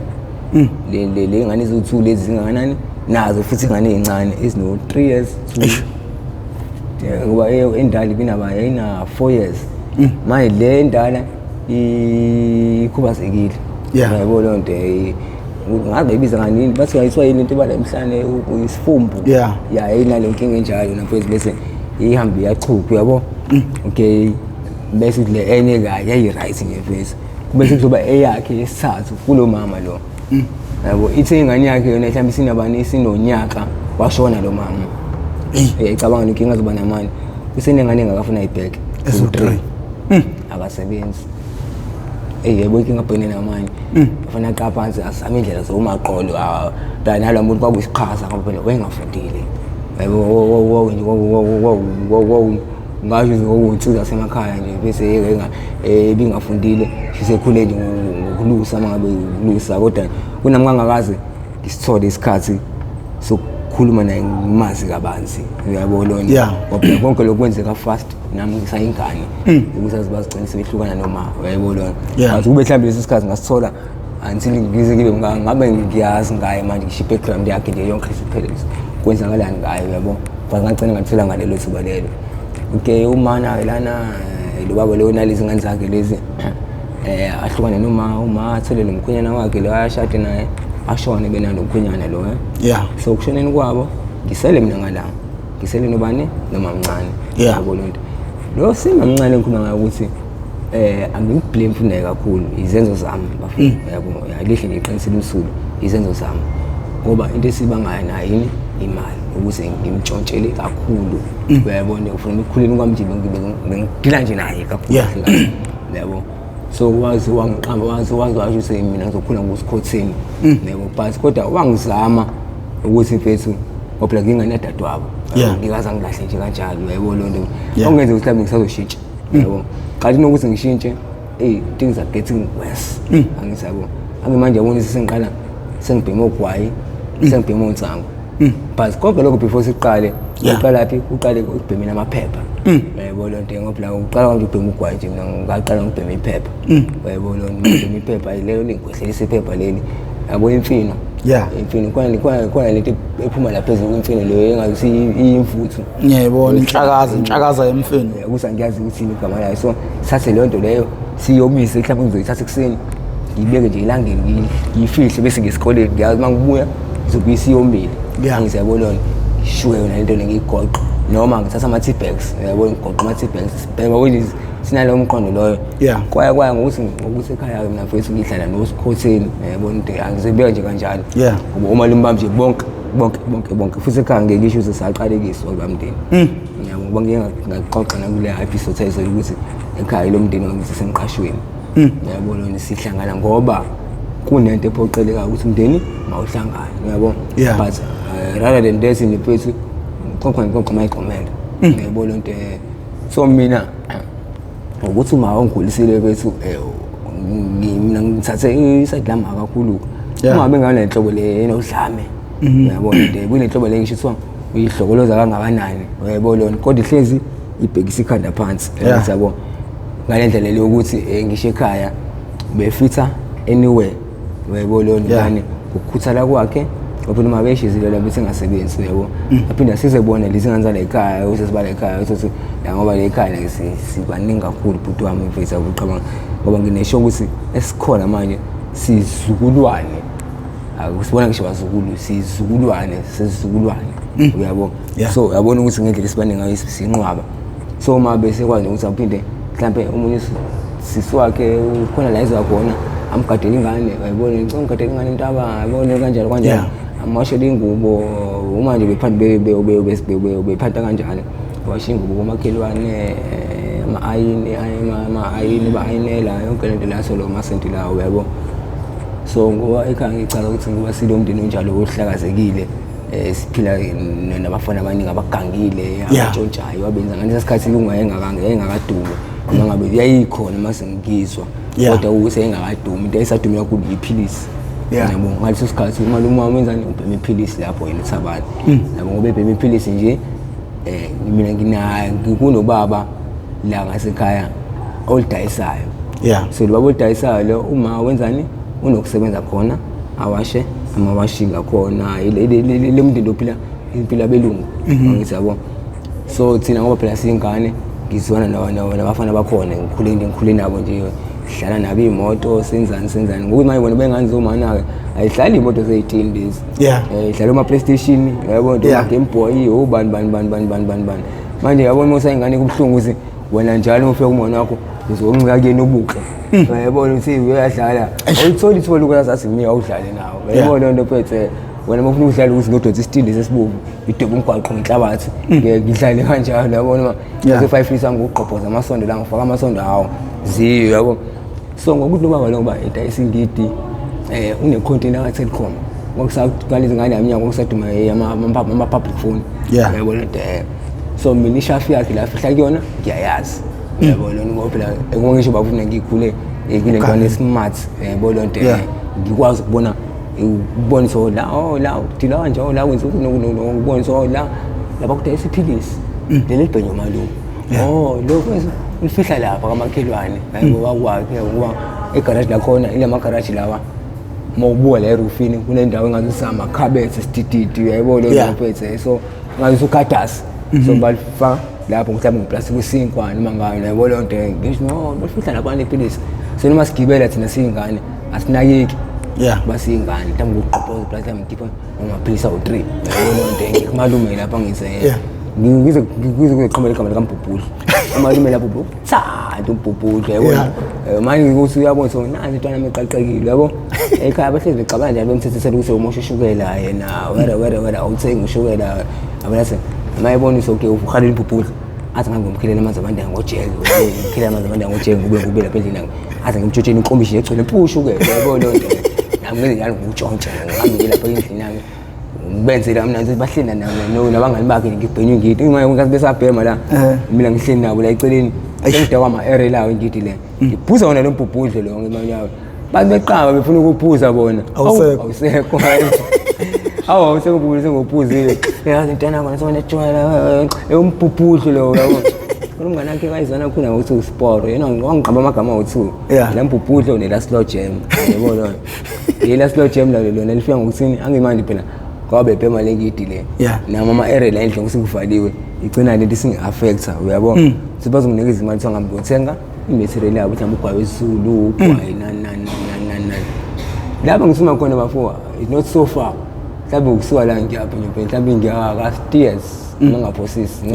Speaker 2: Le ngane eziwu-2 lezi zingakanani nazo futhi ingane ey'ncane ezino-3 years 2 ngoba endala ibinaba yayina 4 years. Manje le endala ikhubazekile. Yabo leyo nto ngabe ibiza nganini bathi ayithiwa yini into ebala emhlane isifumbu. Ya ayinale nkinga enjalo namfethu bese ihambe iyachupha uyabo. Okay bese le enye ka yayi right nje mfethu. Bese kuzoba eyakhe yesithathu kulo mama lo. Yabo ithe ingane yakhe yona mhlawumbe isinabani isinonyaka washona lo mama. Icabanga inkinga zoba namani. Usenengane engakafuna ibheke.
Speaker 1: Ezu-3.
Speaker 2: Akasebenzi. Yebo inkinga abhekene namanye. Kufanele aqale phansi azame indlela zomaqolo. Phela nalo muntu kwakuyisiqhaza ngoba phela wayengafundile. Yebo ngasho nje okuyinsizwa zasemakhaya nje bese ebingafundile sisekhule nje ngokulusa uma ngabe ukulusa kodwa kunami ngangakaze ngisithole isikhathi sokukhuluma naye ngimazi kabanzi uyabo lona ngoba konke lokhu kwenzeka fast nami ngisayingane ukuthi azi bazigcine sebehlukana noma uyayibona lona. But kube mhlawumbe lesi sikhathi ngasithola Until ngize ngibe ngabe ngiyazi ngaye manje, ngisho i-background yakhe nje yonke isiphelele, kwenzakalani ngayo, yabo. But ngagcina ngathola ngalelo thuba lelo. Okay, umana-ke lana, lo baba lo nalezi ngane zakhe lezi, ahlukane noma uma athole lo mkhwenyana wakhe lo ayashade naye, ashone benalo mkhwenyana lo. So kushoneni kwabo ngisele mina ngala, ngisele nobani, nomamncane. Yabo lento lo simamncane ngikhuluma ngayo ukuthi angimblame futhi naye kakhulu, izenzo zami bafuna, yabo, yalihle nje iqinisile umsulu, izenzo zami, ngoba into esibangayo nayo yini, imali, ukuze ngimtshontshele kakhulu, uyayibona. Ufuna ekukhuleni kwami nje bengidila nje naye kakhulu, kahle, yabo. So wazi wangiqamba, wazi washo ukuthi mina ngizokhula ngusikhotheni, yabo. But kodwa wangizama ukuthi mfethu, ngoba phela nginganadadewabo, ngikaze angilahle nje kanjalo, uyayibona loo nto. Okungenza ukuthi mhlawumbe ngisazoshintsha, yabo, kanti nokuthi ngishintshe, ey, things are getting worse, angithi yabo. Angi manje yabona sengiqala sengibhema ogwayi, sengibhema onsangu, but konke lokho before siqale, uqala phi? Uqale ukubhemela amaphepha, uyayibona loo nto. Ngoba la uqala kanje ubhema ugwayi nje, mina ngaqala ngibhema iphepha, uyayibona loo nto. Ngibhema iphepha lelo lingigwehlela iphepha leli, yabo, imfino. Imfino khona lento ephuma lapha phezulu kwimfino leyo engathi iyimfuthu.
Speaker 1: Ngiyayibona inhlakaza yemfino.
Speaker 2: Ukuthi angiyazi ukuthi yini igama layo. So sithathe leyo nto leyo siyomise, mhlawumbe ngizoyithatha ekuseni ngiyibeke nje elangeni, ngiyifihle, bese ngesikoleni ngiyazi uma ngibuya izobuye isiyomile. Angiziyabona yona, ngishuke yona lento le, ngiyigoqe, noma ngithatha ama-tea bags, uyabona, ngigoqa ama-tea bags, sibhema ukuthi sinalowo mqondo loyo. Kwaya ngokuthi ekhaya-ke mina mfethu ngihlala nosikhotheni, uyabona into angizibeka nje kanjalo. Ngoba omalume bami nje bonke bonke bonke bonke, futhi ekhaya ngeke ngisho ukuthi saqalekiswa kulo mndeni. Yabo, ngoba ngike ngaxoxa nakule episode ayizolo ukuthi ekhaya lo mndeni wami sisemqashweni. Yabo lona sihlangana ngoba kunento ephoqelekayo ukuthi umndeni mawuhlangane, uyabo. But rather than that mfethu, ngiqoqa ngiqoqa mayigqomela. Yabo lento, so mina ukuthi uma ongikhulisile bethu, mina ngithathe i-side lami kakhulu. Uma benganenhlobo le enodlame, uyabona into kunenhlobo le ngisho kuthiwa uyihlokoloza kangakanani, uyayibona lona, kodwa ihlezi ibhekisa ikhanda phansi, yabo, ngale ndlela le yokuthi ngisho ekhaya befitha anywhere, uyayibona lona, ngani ukukhuthala kwakhe, ngoba noma beshizile la bese engasebenzi, uyabo, aphinde asize bona lezi ngane zala ekhaya, usesibala ekhaya uthi ya, ngoba le ekhaya la sibaningi kakhulu bhuti wami mfethu, akucabanga ngoba nginesho ukuthi esikhona manje sizukulwane, akusibona ngisho bazukulu, sizukulwane sesizukulwane, uyabo. So uyabona ukuthi ngendlela esibaningi ngayo sinqwaba, so uma bese kwazi ukuthi aphinde mhlambe omunye sisi wakhe ukhona la ezwa khona, amgadele ingane, uyayibona, ngicela ngigadele ingane intaba, uyayibona, kanjalo kanjalo, amwashele ingubo uma nje bephanda bephanta kanjalo, washa ingubo komakhelwane, ama-ayini, ama-ayini ba-ayinela yonke lento la, so lo masenti lawo, uyabo. So ngoba ekhaya ngichaza ukuthi ngoba silo mndeni onjalo ohlakazekile, siphila nabafana abaningi abagangile, abatshontshayo, abenza ngalesa sikhathi yayingakadumi, noma ngabe yayikhona mase ngizwa, kodwa ukuthi yayingakadumi, into eyayisadumi kakhulu iphilisi. Yabo, ngaleso sikhathi umalume wami wenzani, ubhema iphilisi lapho yena uThabani, yabo, ngoba ebhema iphilisi nje, mina nginayo kunobaba la ngasekhaya olidayisayo. So lo baba olidayisayo lo, uma wenzani, unokusebenza khona, awashe amawashing akhona, le mndeni ophila impilo abelungu, angithi yabo. So thina ngoba phela siyingane, ngizwana nabafana bakhona, ngikhule nabo nje, dlala nabo iy'moto, senzani senzani, ngokuthi manje bona bengane zomana-ke ayihlali iy'moto zey'tini lezi, idlala oma-PlayStation, yabo nto, Game Boy, obani bani bani bani bani bani bani. Manje yabona uma usayingane kubuhlungu ukuthi wena njalo uma ufika kumona wakho uzoncika kuyena ubuke, uyayibona ukuthi uyadlala, awuyitholi ithuba lokuthi athi mina awudlale nawo, uyayibona loo nto phethe wena uma ufuna ukudlala ukuthi ngiyodonsa isitindi sesibomvu, ngidwebe umgwaqo ngenhlabathi, ngidlale kanjalo, yabona, uma se-5 minutes angugqobhoza amasondo la, ngifaka amasondo hawo ziyo, yabo. So ngokuthi lo baba lo ngoba edayisa ingidi, une-container ka-Telkom, kwakusaqala izingane yaminyaka kwakusaduma ama-public phone, yabona nto, so mina ishafi yakhe la fihla kuyona ngiyayazi, yabo lona, ngoba phela ngoba ngisho bafuna ngikhule kule ntwana e-smart, yabo loo nto, ngikwazi ukubona ukubona so la, oh la udila kanje, oh la wenza ukubona, so la lapha kudayisa iphilisi leli libhenyo malume, oh lo ulifihla lapha kamakhelwane, yabo, wakwakhe, ngoba egaraji lakhona ilama garaji lawa. Uma ubuka la erufini kunendawo engathi usamakhabethe sidididi, uyayibona leyo mfethu, so ngathi usukhadasi, so balifaka lapho mhlawumbe ngoplastic wesinkwa noma ngayo, uyayibona leyo nto. Ngisho no bafihla labantu iphilisi, so noma sigibela thina siyingane asinakeki. Basiyingane mhlawumbe ukuqoqoza iplastic, mhlawumbe ngikhipha amaphilisi awu-3, uyayibona leyo nto. Ngikumalume lapha ngise ngize ngize kuzoqhamuka igama likambhubhudla, umalume lapho uthanda umbhubhudla, yabona. Manje ukuthi uyabona so nansi intwana eqaqekile, yabo, ekhaya bahlezi bexabana njalo, bemthethesela ukuthi umosha ushukela yena, were were were awuthengi ushukela, yabona. Se uma ebona ukuthi okay uhalela umbhubhudla, athi ngambe ngimkhilela amanzi abandayo ngojeke, ngimkhilela amanzi abandayo ngojeke, ngube ngube lapha endlini, athi ngimtshotsheni inkomishi egcwele mpu ushukela, yabo leyo nto. Nami ngenze njalo, ngutshontshe, ngihambe nje lapha endlini yami, ngibenzele kamnandi ukuthi bahleli nabangani bakhe, ngibhenywe ngidi uma ngathi besabhema la, mina ngihleli nabo la eceleni, sengidakwa ama-ere lawo ingidi le, ngiphuza wona lo mbhubhudlo lo ngemali yawo. Bantu beqaba befuna ukuphuza bona.
Speaker 1: Awusekho.
Speaker 2: Awusekho, awu awusekho umbhubhudlo, sengiwuphuzile, yazi intwana khona sewonetshwala umbhubhudlo lo, yabo. Umngane wakhe kayizona khona ngokuthi usporo yena, wangiqamba amagama awu-two, la mbhubhudlo nela slow jam, yabo lona yela slow jam lalo lona lifika ngokuthini angimandi phela ngoba bebhema le ngidi le, nami ama-ere la endlini kusengivaliwe, igcina lento isingi-affecta, uyabo. So bazonginikeza imali kuthiwa ngihambe ngiyothenga i-material yabo, mhlawumbe ugwayi wesiZulu, ugwayi nani nani nani nani nani. Lapho ngisuma khona bafo, it's not so far, mhlawumbe ukusuka la ngiyaphi nje, mhlawumbe ngiyaka-Steers uma ngaphosisi.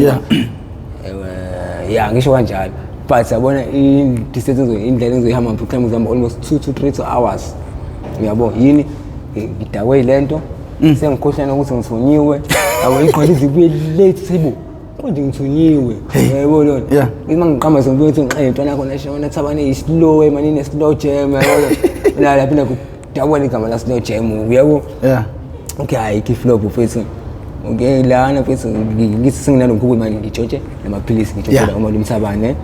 Speaker 2: Ewe, ya, ngisho kanjalo, but yabona i-distance indlela engizoyihamba mhlawumbe ngizohamba almost 2 to 3 to hours, uyabo. Yini ngidakwe yile nto, sengikhohlwa ukuthi ngithunyiwe, yabo, ingqondo izibuye late, sibo konje ngithunyiwe, yabo lona. Uma ngiqamba sengibuye ukuthi ngiqele intwana yakho nashona thabane i-slow mani ne-slow jam, yabo la lapha nakudabona igama la slow jam, uyabo. Okay, hayi iflop mfethu, okay lana mfethu ngithi senginalo mkhuba manje, ngitshontshe namaphilisi, ngitshontshe la umalume Mthabane.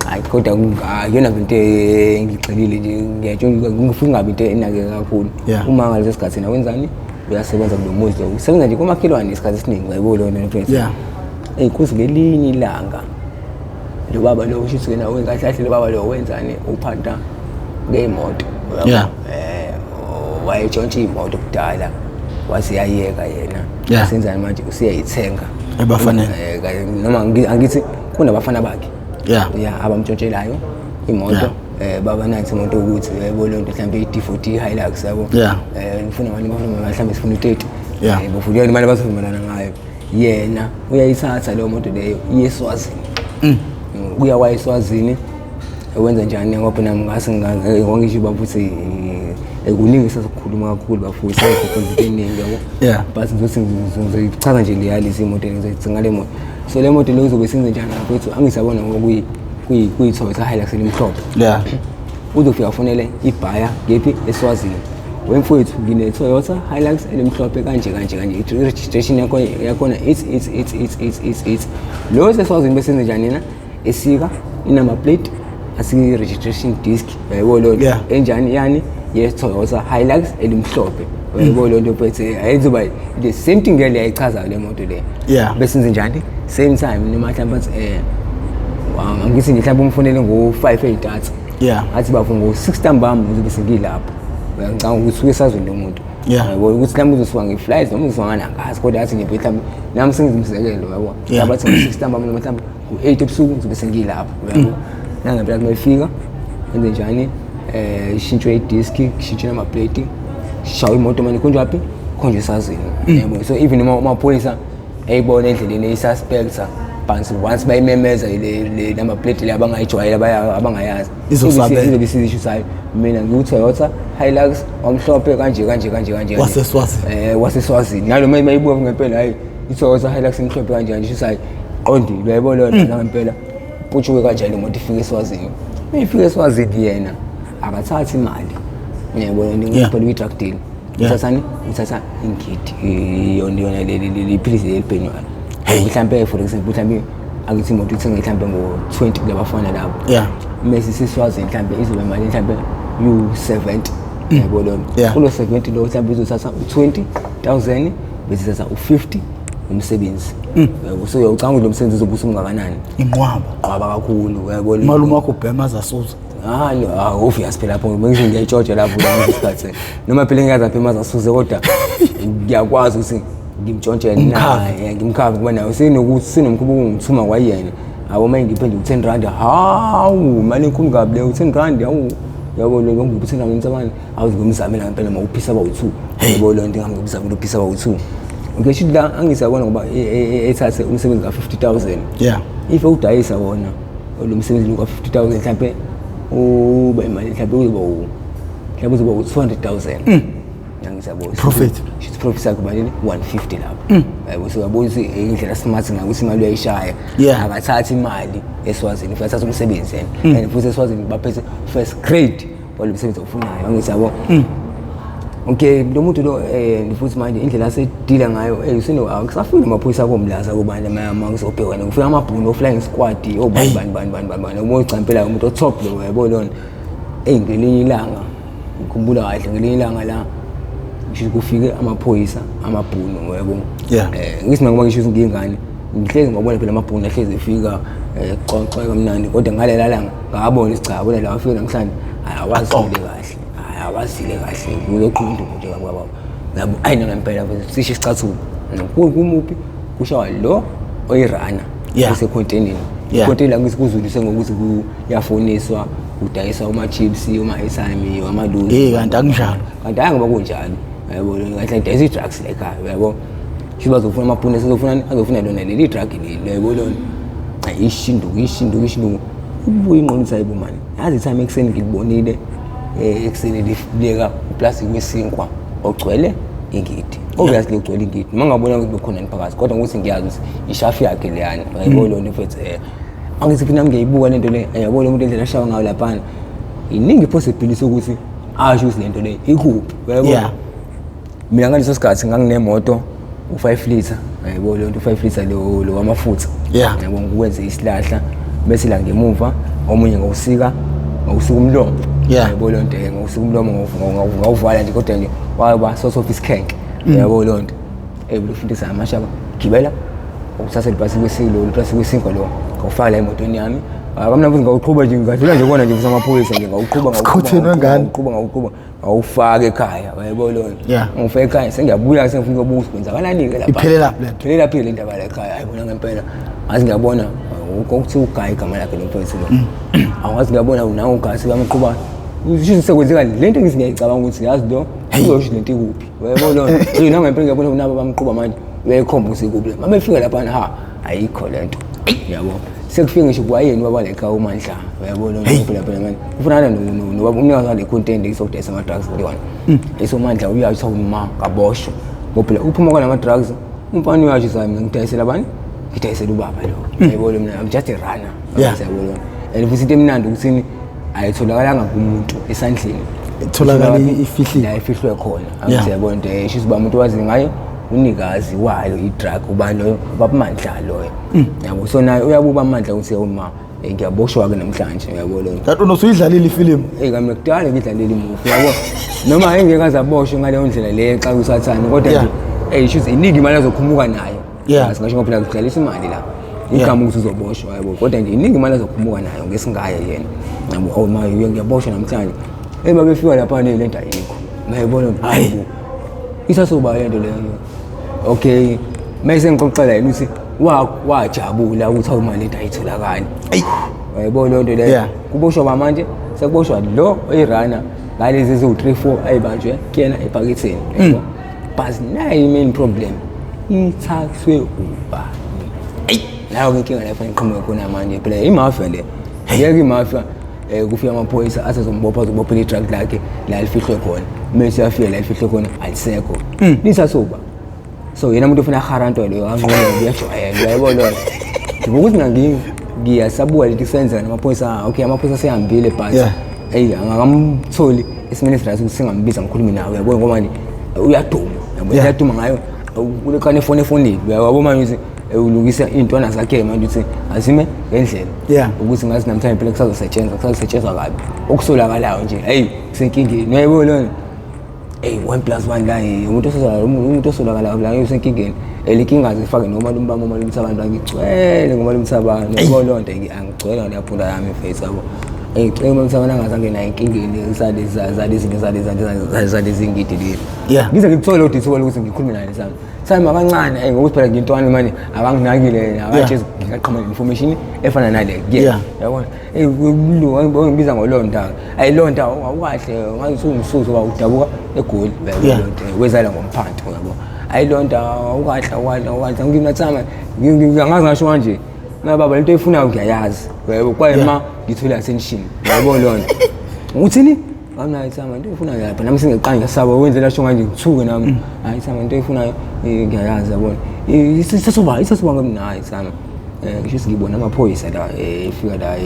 Speaker 2: Hayi kodwa akuyona into engigxilile nje, ngiyatshontsha, ngifuna ungabi into enakeka kakhulu. Uma ngaleso sikhathi na wenzani, uyasebenza kulo muzi lo, usebenza nje komakhelwane isikhathi esiningi, uyayibona lona mfethu. Eyi kuze ngelinye ilanga lo baba lo usho ukuthi yena kahle kahle lo baba lo wenzani, uphanta ngey'moto, uyabo? Wayetshontsha iy'moto kudala, waseyayeka yena. Senzani manje, useyayithenga
Speaker 1: Ebafaneni.
Speaker 2: Noma angithi kunabafana bakhe ya abamtshontshelayo imoto. Baba nathi imoto ukuthi yebo lento mhlawumbe i-D4D Hilux, yabo. Ngifuna manje, bafuna mhlawumbe sifuna u-30. Bafuna yona imali abazovumelana ngayo, yena uyayithatha leyo moto leyo iye eSwazini. Kuya kwayo eSwazini wenza njani? Ngoba nami ngase ngisho bafuthi kuningi sazokukhuluma kakhulu bafuthi, sazokhuluma izinto eziningi, yabo. But ngizothi ngizoyichaza nje leyalisi imoto, ngizoyithenga le moto. So le moto leyo izobe senze njani mfethu? Angisabona ngoba kuyi-Toyota Hilux elimhlophe. Uzofika afonele ibhaya ngephi eSwazini, wemfowethu ngine-Toyota Hilux elimhlophe kanje kanje kanje, i-registration yakhona it's it's it's it's it's it's it's lo seswazini. Bese njani yena esika i-number plate, asike i-registration disc, uyayibona leyo nto? Enjani yani ye-Toyota Hilux elimhlophe, uyayibona leyo nto mfethu? Ayenziba the same thing le ayichazayo le moto le. Bese enze njani, same time noma mhlawumbe athi angithi nje mhlawumbe umfonele ngo-5 ey'ntathu, athi bafo ngo-6 ntambama ngizobe sengilapho. Uyangicabanga ukuthi usuke esazweni lo muntu. Yabo ukuthi mhlawumbe uzosuka nge-flight noma uzosuka nganangazi, kodwa athi nje mhlawumbe nami sengenza umzekelo, yabo. Mhlawumbe athi ngo-6 ntambama noma mhlawumbe ngo-8 ebusuku ngizobe sengilapho, uyabo. Nangempela uma efika enze njani, ishintshwe idiski, kushintshwe namaplate, shawa imoto manje khonjwa phi, khonjwa esazini, yabo. So even uma amaphoyisa eyibona endleleni eyi-suspecta but once bayimemeza le number plate le abangayijwayele, abangayazi.
Speaker 1: Izosabela.
Speaker 2: Izobe isizisho ukuthi hayi mina ngiwu-Toyota Hilux omhlophe kanje kanje kanje kanje.
Speaker 1: WaseSwazini.
Speaker 2: WaseSwazini nalo uma ibuka ngempela, hayi i-Toyota Hilux emhlophe kanje kanje, shuthi hayi qondile, uyayibona leyo nto. Ngempela putshuke kanjalo imoto ifike eSwazini. Uma ifike eSwazini yena akathathi imali, uyayibona, phela uyi-drug deal. Uthathani? Uthatha ingidi, yona yona leli philisi lelibhenywayo. Mhlampe for example, mhlampe akithi imoto ithenge mhlampe ngo-20 kulabafana labo, mese siswazini mhlampe izoba imali mhlampe u-70, yabo lona. Kulo 70 lo mhlampe izothatha u-20,000 bese ithatha u-50 umsebenzi, yabo. So uyawucanga ukuthi lo msebenzi uzobe usungakanani.
Speaker 1: Inqwaba.
Speaker 2: Qwaba kakhulu, uyabona.
Speaker 1: Umalume wakho ubhema azasuza.
Speaker 2: Hayi, ah, obvious phela lapho bengize ngiyayitshotsha lapho ngesikhathi. Noma phela ngiyazi apha emazi asuze kodwa ngiyakwazi ukuthi ngimtshontshele naye, ngimkhave kuba naye sinokuthi sinomkhuba ungithuma kwayena. Abo uma ngiphe nje u-10 rand, hawu, imali enkulu kabi leyo 10 rand, hawu. Yabo lo ngiphe 10 rand ngicabanga awuze ngimzamela ngempela uma uphisa bawu-2. Yabo lo nto ngimzamela uphisa bawu-2. Ngisho la angisabona ngoba ethathe umsebenzi ka-50,000.
Speaker 1: Yeah.
Speaker 2: If udayisa wona lo msebenzi lo ka-50,000 mhlampe ube imali mhlampe uzoba mhlampe uzoba u-200,000. Angisabona.
Speaker 1: Profit.
Speaker 2: Shithi profit sakhe malini 150 lapho. Yabo siyabona ukuthi indlela smart ngayo ukuthi imali uyayishaya. Akathathi imali eSwazini, futhi athatha umsebenzi yena. And futhi eSwazini baphethe first grade walo msebenzi awufunayo. Angisabo. Okay, lo muntu lo futhi manje indlela asedila ngayo sino akusafuni amaphoyisa komlaza kubani ama kuzobhekwana kufika amabhunu flying squad obani bani bani bani bani umoya ucampela umuntu otop lo yabo lona. Ngelinye ilanga ngikhumbula kahle ngelinye ilanga la ngisho kufike amaphoyisa amabhunu yabo. Ngithi ngoba ngisho ngiyingane ngihlezi ngibona phela amabhunu ahlezi efika xoxa kamnandi kodwa ngalela langa ngabona isicabo la afika namhlanje awazile kahle. Awazile kahle kuzoqhubeka nje baba yabo ayina ngempela sisho isicathulo kumuphi kushawa lo oyirana usekhontenini ikhonteni la kusikuzulise ngokuthi kuyafoniswa kudayiswa ama-chips ama-airtime amaluzi
Speaker 1: kanti akunjalo
Speaker 2: kanti hayi ngoba kunjalo yabo kahle dayisa i-drugs la ekhaya yabo sho bazofuna amabhunu azofuna azofuna lona leli drug leli yabo lona ishinduku ishinduku ishinduku ubuye ingqondo ukuthi hayibo mani yazi time ekuseni ngilibonile ekuseni lifuleka uplastic wesinkwa ogcwele ingidi. Obviously ugcwele ingidi. Uma ngabona ukuthi bekhona phakathi kodwa ukuthi ngiyazi ukuthi ishafu yakhe leyana. Yabo lona mfethu angithi futhi nami ngiyayibuka lento le yabo lo muntu indlela ashawa ngayo laphana. Iningi possibility ukuthi asho ukuthi lento le ikuphi. Yabo. Mina ngaleso sikhathi nganginemoto u5 liter. Yabo lento u5 liter lo lo wamafutha. Yabo ngikwenze isihlahla bese la ngemuva omunye ngawusika ngawusika umlomo. Yabo lento ngawusika umlomo ngawuvala nje kodwa nje waba sort of isikhenke. Yabo lento. Ebufundisa amashaba gibela ukuthatha ibhasi kwesilo ibhasi kwesinkwa lo ngawufaka la emotweni yami. Akamna futhi ngawuqhuba nje ngadlula nje kona nje kusamaphoyisa nje ngawuqhuba ngawuqhuba ngawuqhuba awufake ekhaya yabo lona. Ngifake ekhaya sengiyabuya sengifuna ukubuza kwenzakalani ke lapha.
Speaker 1: Iphelela le nto.
Speaker 2: Iphelela phi le ndaba la ekhaya hayi bona ngempela. Ngazi ngiyabona ukuthi uGayi igama lakhe lo mfowethu lo. Awazi ngiyabona nawe uGayi sekamqhuba. Usho sekwenzeka le nto ngiyicabanga ukuthi yazi lo uzosho lento ikuphi. Yabo lona. Yini ngempela ngiyabona unabo bamqhuba manje uyayikhomba ukuthi ikuphi. Mabefika lapha ha ayikho lento. Yabo. Sekufike ngisho kwayeni baba lekha uMandla uyabona phela phela manje ufuna nobaba umnikazi wale content isokudayisa ama drugs leyona esomandla uyasho uma kaboshwa ngoba phela uphuma kwalama drugs umfana uyasho sami ngidayisela abani ngidayisela ubaba lo uyabona mina I'm just a runner uyabona and futhi into emnandi ukuthi ayitholakalanga kumuntu esandleni
Speaker 1: itholakala ifihliwe
Speaker 2: la ifihlwe khona angiyabona into esho uba umuntu wazi ngayo unikazi wayo i-drug ubani loyo ubaba Mandla loyo yabo so naye uyabuba amandla ukuthi uma ngiyaboshwa ke namhlanje uyabo lo
Speaker 1: kanti unosuyidlalile ifilimu
Speaker 2: kami kudala ngidlalile imuvi yabo noma engeke azaboshwe ngaleyo ndlela le xa usathane kodwa nje shuthi iningi imali azokhumuka nayo singasho ngoba phela kudlalisa imali la igama ukuthi uzoboshwa yabo kodwa nje iningi imali azokhumuka nayo ngesingaye yena yabo oh ma ngiyaboshwa namhlanje babefika lapha le nto ayikho ngayibona hayi isasoba lento leyo okay mase ngixoxela yena ukuthi wajabula ukuthi awu mali lento ayitholakali uyayibona lento leyo kuboshwa ba manje sekuboshwa lo oyirana ngalezi eziwu 3 4 ayibanjwe kuyena ephaketheni yabo but nayi main problem ithathwe ubani nayo inkinga la fanele iqhamuke khona manje phela imafia le ngeke imafia kufika amaphoyisa asezombopha azobophela i-drug lakhe la lifihlwe khona mase yafika la lifihlwe khona alisekho lithathwe so yena umuntu ufuna aharanto leyo anqobe uyajwayela uyayibona loyo ngokuthi mina ngiyasabuka leti kusenzeka namaphoyisa okay amaphoyisa asehambile but hey angakamtholi esimeni esiright ukuthi singambiza ngikhulume nawe uyabona ngoba manje uyaduma yabo uyaduma ngayo ulekhane efoni efonini uyabo manje ukuthi ulungisa iy'ntwana zakhe manje ukuthi azime ngendlela ukuthi ngazi namhlanje phela kusazosetshenzwa kusazosetshenzwa kabi okusolakalayo nje hey kusenkingeni uyayibona lona hey 1 + 1 la umuntu ososolakala umuntu osolakala la usenkingeni elinkinga zifake noma lumbamo uma lumthabani ngigcwele ngoba lumthabani yabo lonto angigcwele ngaleyaphunda yami face yabo Cela umthana angazange naye enkingeni zalezi zalezi zalezi zalezi ngidi leli. Ngize ngikuthole kodwa ithuba lokuthi ngikhulume naye sami. Sami kancane ngokuthi phela ngintwana manje abanginakile abathi ngingaqhamuka information efana nale. Yabona? Ngibiza ngolonda. Ayilonda awukahle ngathi ungisuzo ba udabuka eGoli yabona wezala ngomphanto yabo. Ayilonda awukahle awukahle awukahle nginathama ngiyangazi ngasho kanje. Na baba lento oyifunayo ngiyayazi. Yebo kwaye ma ngithole attention. Yabo lona. Uthini? Nganayo ithama into oyifunayo lapha nami singeqala ngisaba wenzela sho kanje ngithuke nami. Hayi ithama into oyifunayo ngiyayazi yabona. Isasoba isasoba ngami ithama. Ngisho singibona amaphoyisa la efika la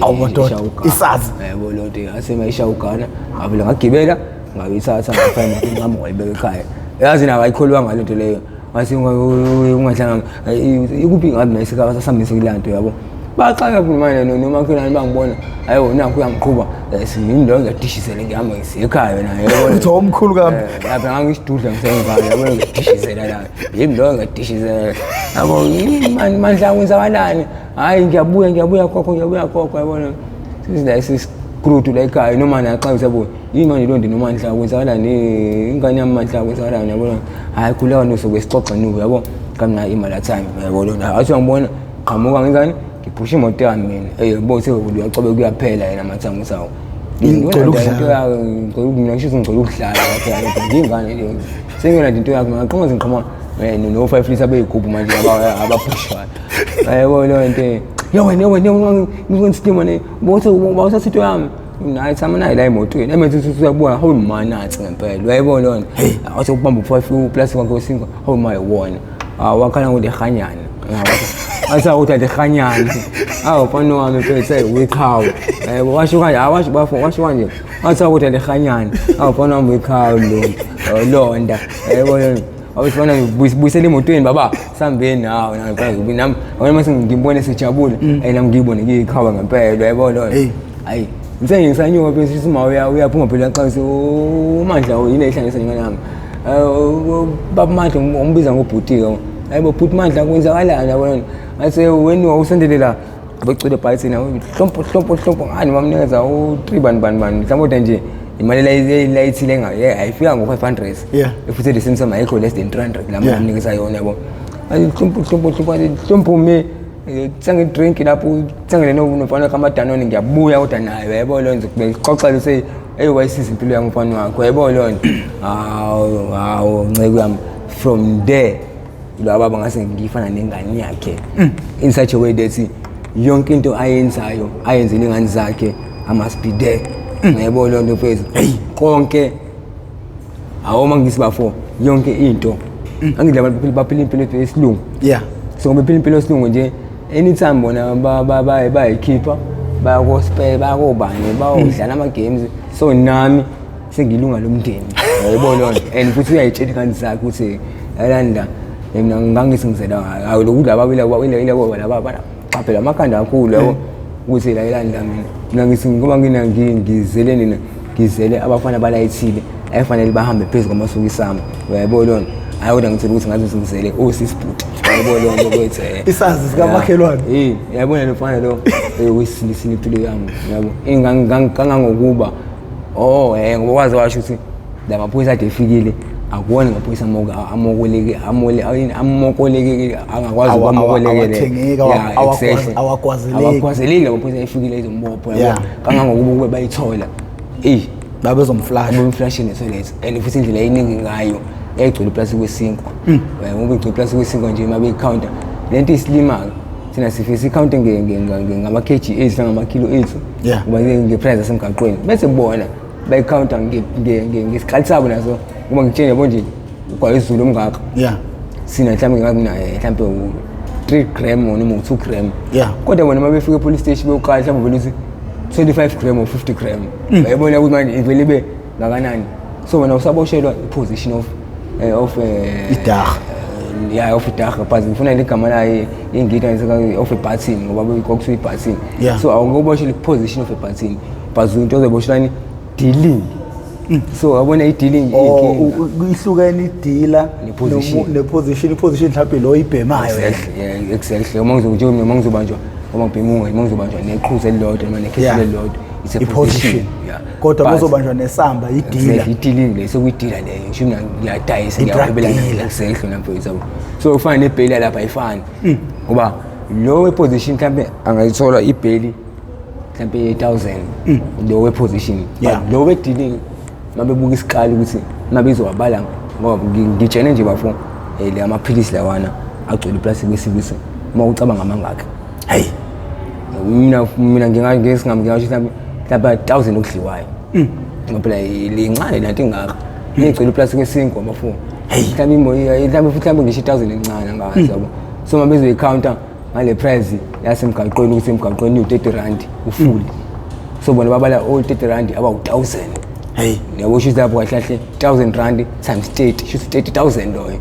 Speaker 1: isazi.
Speaker 2: Yebo lonto asema ishawugana ngavele ngagibela ngayithatha ngafana ingqamu ngayibeka ekhaya. Yazi nayo ayikholwanga lento leyo. Wathi ungadlanga ikuphi ngabe naye sasambise kulanto yabo. Baxaka manje nomakhelwane bangibona hayi nakho uyangiqhuba singimi lo ngiyadishizela ngihamba ngisiya ekhaya wena
Speaker 1: yabo. Uthi omkhulu kabi.
Speaker 2: Lapha ngangisidudla ngisengane yabo ngiyadishizela la. Yimi lo ngiyadishizela. Yabo mandla kwenzakalani? Hayi ngiyabuya ngiyabuya khokho ngiyabuya khokho yabona. Sizila isiskrutu la ekhaya noma naxa usabo yini manje lonto nomandla kwenzakalani ingane yami mandla kwenzakalani yabona. Hayi khuleka nosuke sixoxe nuku yabo. Kamna imali time yabo lona. Athi uyangibona qhamuka ngenzani? Ngiphusha imoto yami mina. Yebo sekuyacobe kuyaphela yena amathango sawo.
Speaker 1: Ngicela ukudlala.
Speaker 2: Ngicela ngisho ngicela ukudlala lapha ngingane leyo. Sengiyona into yakho ngaqonga ngiqhama no 5 liter beyigubhu manje abaphushayo. Yebo leyo nto. Yo wena wena ngizonisilima ne. Bothe bawuthatha into yami. Nayi thama nayi la emotweni. Emethi uthi uyabuka hawu manatsi ngempela. Uyayibona lona. Athi ukubamba u5 plastic wakhe wesinkwa hawu my wona. Wakhala ngolehanyana. Athi ukuthi alehanyana. Awu mfana wami mfethu uyiqhawe. Yebo washo kanje awasho bafo washo kanje. Athi ukuthi alehanyana. Awu mfana wami uyiqhawe lo. Londa. Yebo awufana ngibuyisela emotweni baba sambeni nawe nami wena mase ngibone sejabule nami ngiyibone ngiyiqhawe ngempela yebo lo. Hayi ngithe ngisanyuka bese uma uyaphuma phela xa uMandla yini ehlanganisa nengane yami. Baba Mandla umbiza ngobhuti-ke. Hayibo bhuti Mandla kwenzakalani yabona. Ngathi wena usendele la abecule ebhayithini hlompo hlompo hlompo ngani bamnikeza u-3 bani bani bani mhlawumbe kodwa nje imali layithile ayifika ngo-500 futhi the same time ayikho less than 300 la mali amnikeza yona yabo. Hlompo hlompo hlompo hlompo me thenga idrink lapho uthengele nomfana kaMadanone ngiyabuya kodwa naye yabo lo nje ngixoxela use hey wayisiza impilo yami umfana wakho yabo lo hawu hawu nceku yami from there lo baba ngase ngifana nengane yakhe in such a way that yonke into ayenzayo ayenzele ingane zakhe I must be there yabo lo nto mfethu konke awoma ngithi bafo yonke into angidla abantu baphila impilo yesilungu. So ngoba iphila impilo yesilungu nje anytime bona bayikhipha baya ko-spare baya kobani bayodlala ama-games so nami sengilunga lomndeni yayibona lona and futhi uyayitshela ingane zakhe ukuthi yalanda mina ngangithi ngizela hayi lokhu laba laba qaphela amakhanda kakhulu yabo ukuthi la yalanda mina ngithi ngoba ngina ngizele nina ngizele abafana balayithile ayifanele bahambe phezu kwamasokisi ami uyayibona lona. Hayi kodwa ngithole ukuthi ngathi ngizele osisibhuti uyayibona lona ukuthi
Speaker 1: isazi sikamakhelwane
Speaker 2: uyayibona lo mfana lo uyisilisile impilo yami yabo kangangokuba ngoba waze washo ukuthi la maphoyisa ade efikile akuwona amaphoyisa amokoleke angakwazi
Speaker 1: ukwamokolekele
Speaker 2: awagwazeleki amaphoyisa efikile ezombopho yabo kangangokuba kube bayithola
Speaker 1: babezomflash
Speaker 2: babemflashe netoilet and futhi indlela eyiningi ngayo yayigcwele uplastic wesinkwa ngoba igcwele uplastic wesinkwa nje uma beyicounter lento isilima-ke thina sifike sicounte ngama-kg ethu nangamakhilo ethu ngoba nge-price yasemgaqweni bese bona bayicounter ngesikali sabo naso ngoba ngitshene yabo nje ugwaye izulu omngaka sina mhlawumbe ngingakinaye mhlawumbe 3 gram noma 2 gram kodwa bona uma befika e-police station beyoqala mhlawumbe vele uthi 25 gram or 50 gram uyayibona ukuthi manje ivele ibe ngakanani so wena usaboshelwa i-position of
Speaker 1: idaha
Speaker 2: yeah of idaha but ngifuna ligama layo ingida of a button ngoba kwakuthiwa i-button so awukuboshela i-position of a button but into ozoboshelani dealing so yabona i-dealing
Speaker 1: ihlukene i-dealer ne-position i-position mhlawumbe lo ibhemayo
Speaker 2: exactly uma ngizobanjwa uma ngibhema uma ngizobanjwa neqhuzu elilodwa noma nekhesi elilodwa It's a
Speaker 1: I-position.
Speaker 2: Yeah.
Speaker 1: Kodwa
Speaker 2: But-
Speaker 1: kuzobanjwa nesamba i-dealer.
Speaker 2: Exactly, i-dealing le sekuyi-dealer leyo ngisho mina ngiyadayisa
Speaker 1: I-drug
Speaker 2: ngiyahwebelana
Speaker 1: dealer.
Speaker 2: exactly na mfowethu yabo so ufana nebheli lapha ayifani ngoba lo we-position mhlampe angayithola ibheli mhlampe ye-1000 lo we-position
Speaker 1: Yeah.
Speaker 2: But lo we-dealing mabebuka isikali ukuthi mabezowabala ngoba ngitshene nje bafo le amaphilisi lawana agcwele iplastiki wesibisi uma ucabanga amangakhi.
Speaker 1: Hey.
Speaker 2: Mina ngingasho mhlawumbe 1000 okudliwayo ngoba phela lincane lento ingaka ngigcwele iplastiki wesinkwa bafo, mhlawumbe mhlawumbe futhi mhlawumbe ngisho 1000 encane angazi yabo. So uma bezoyi-counter ngale price yasemgaqweni ukuthi emgaqweni iwu-30 rand u-full, so bona babala o-30 rand abawu-1000.
Speaker 1: Hey.
Speaker 2: Yabo, shuthi lapho kahle kahle 1000 rand times 30 shuthi 30,000 loyo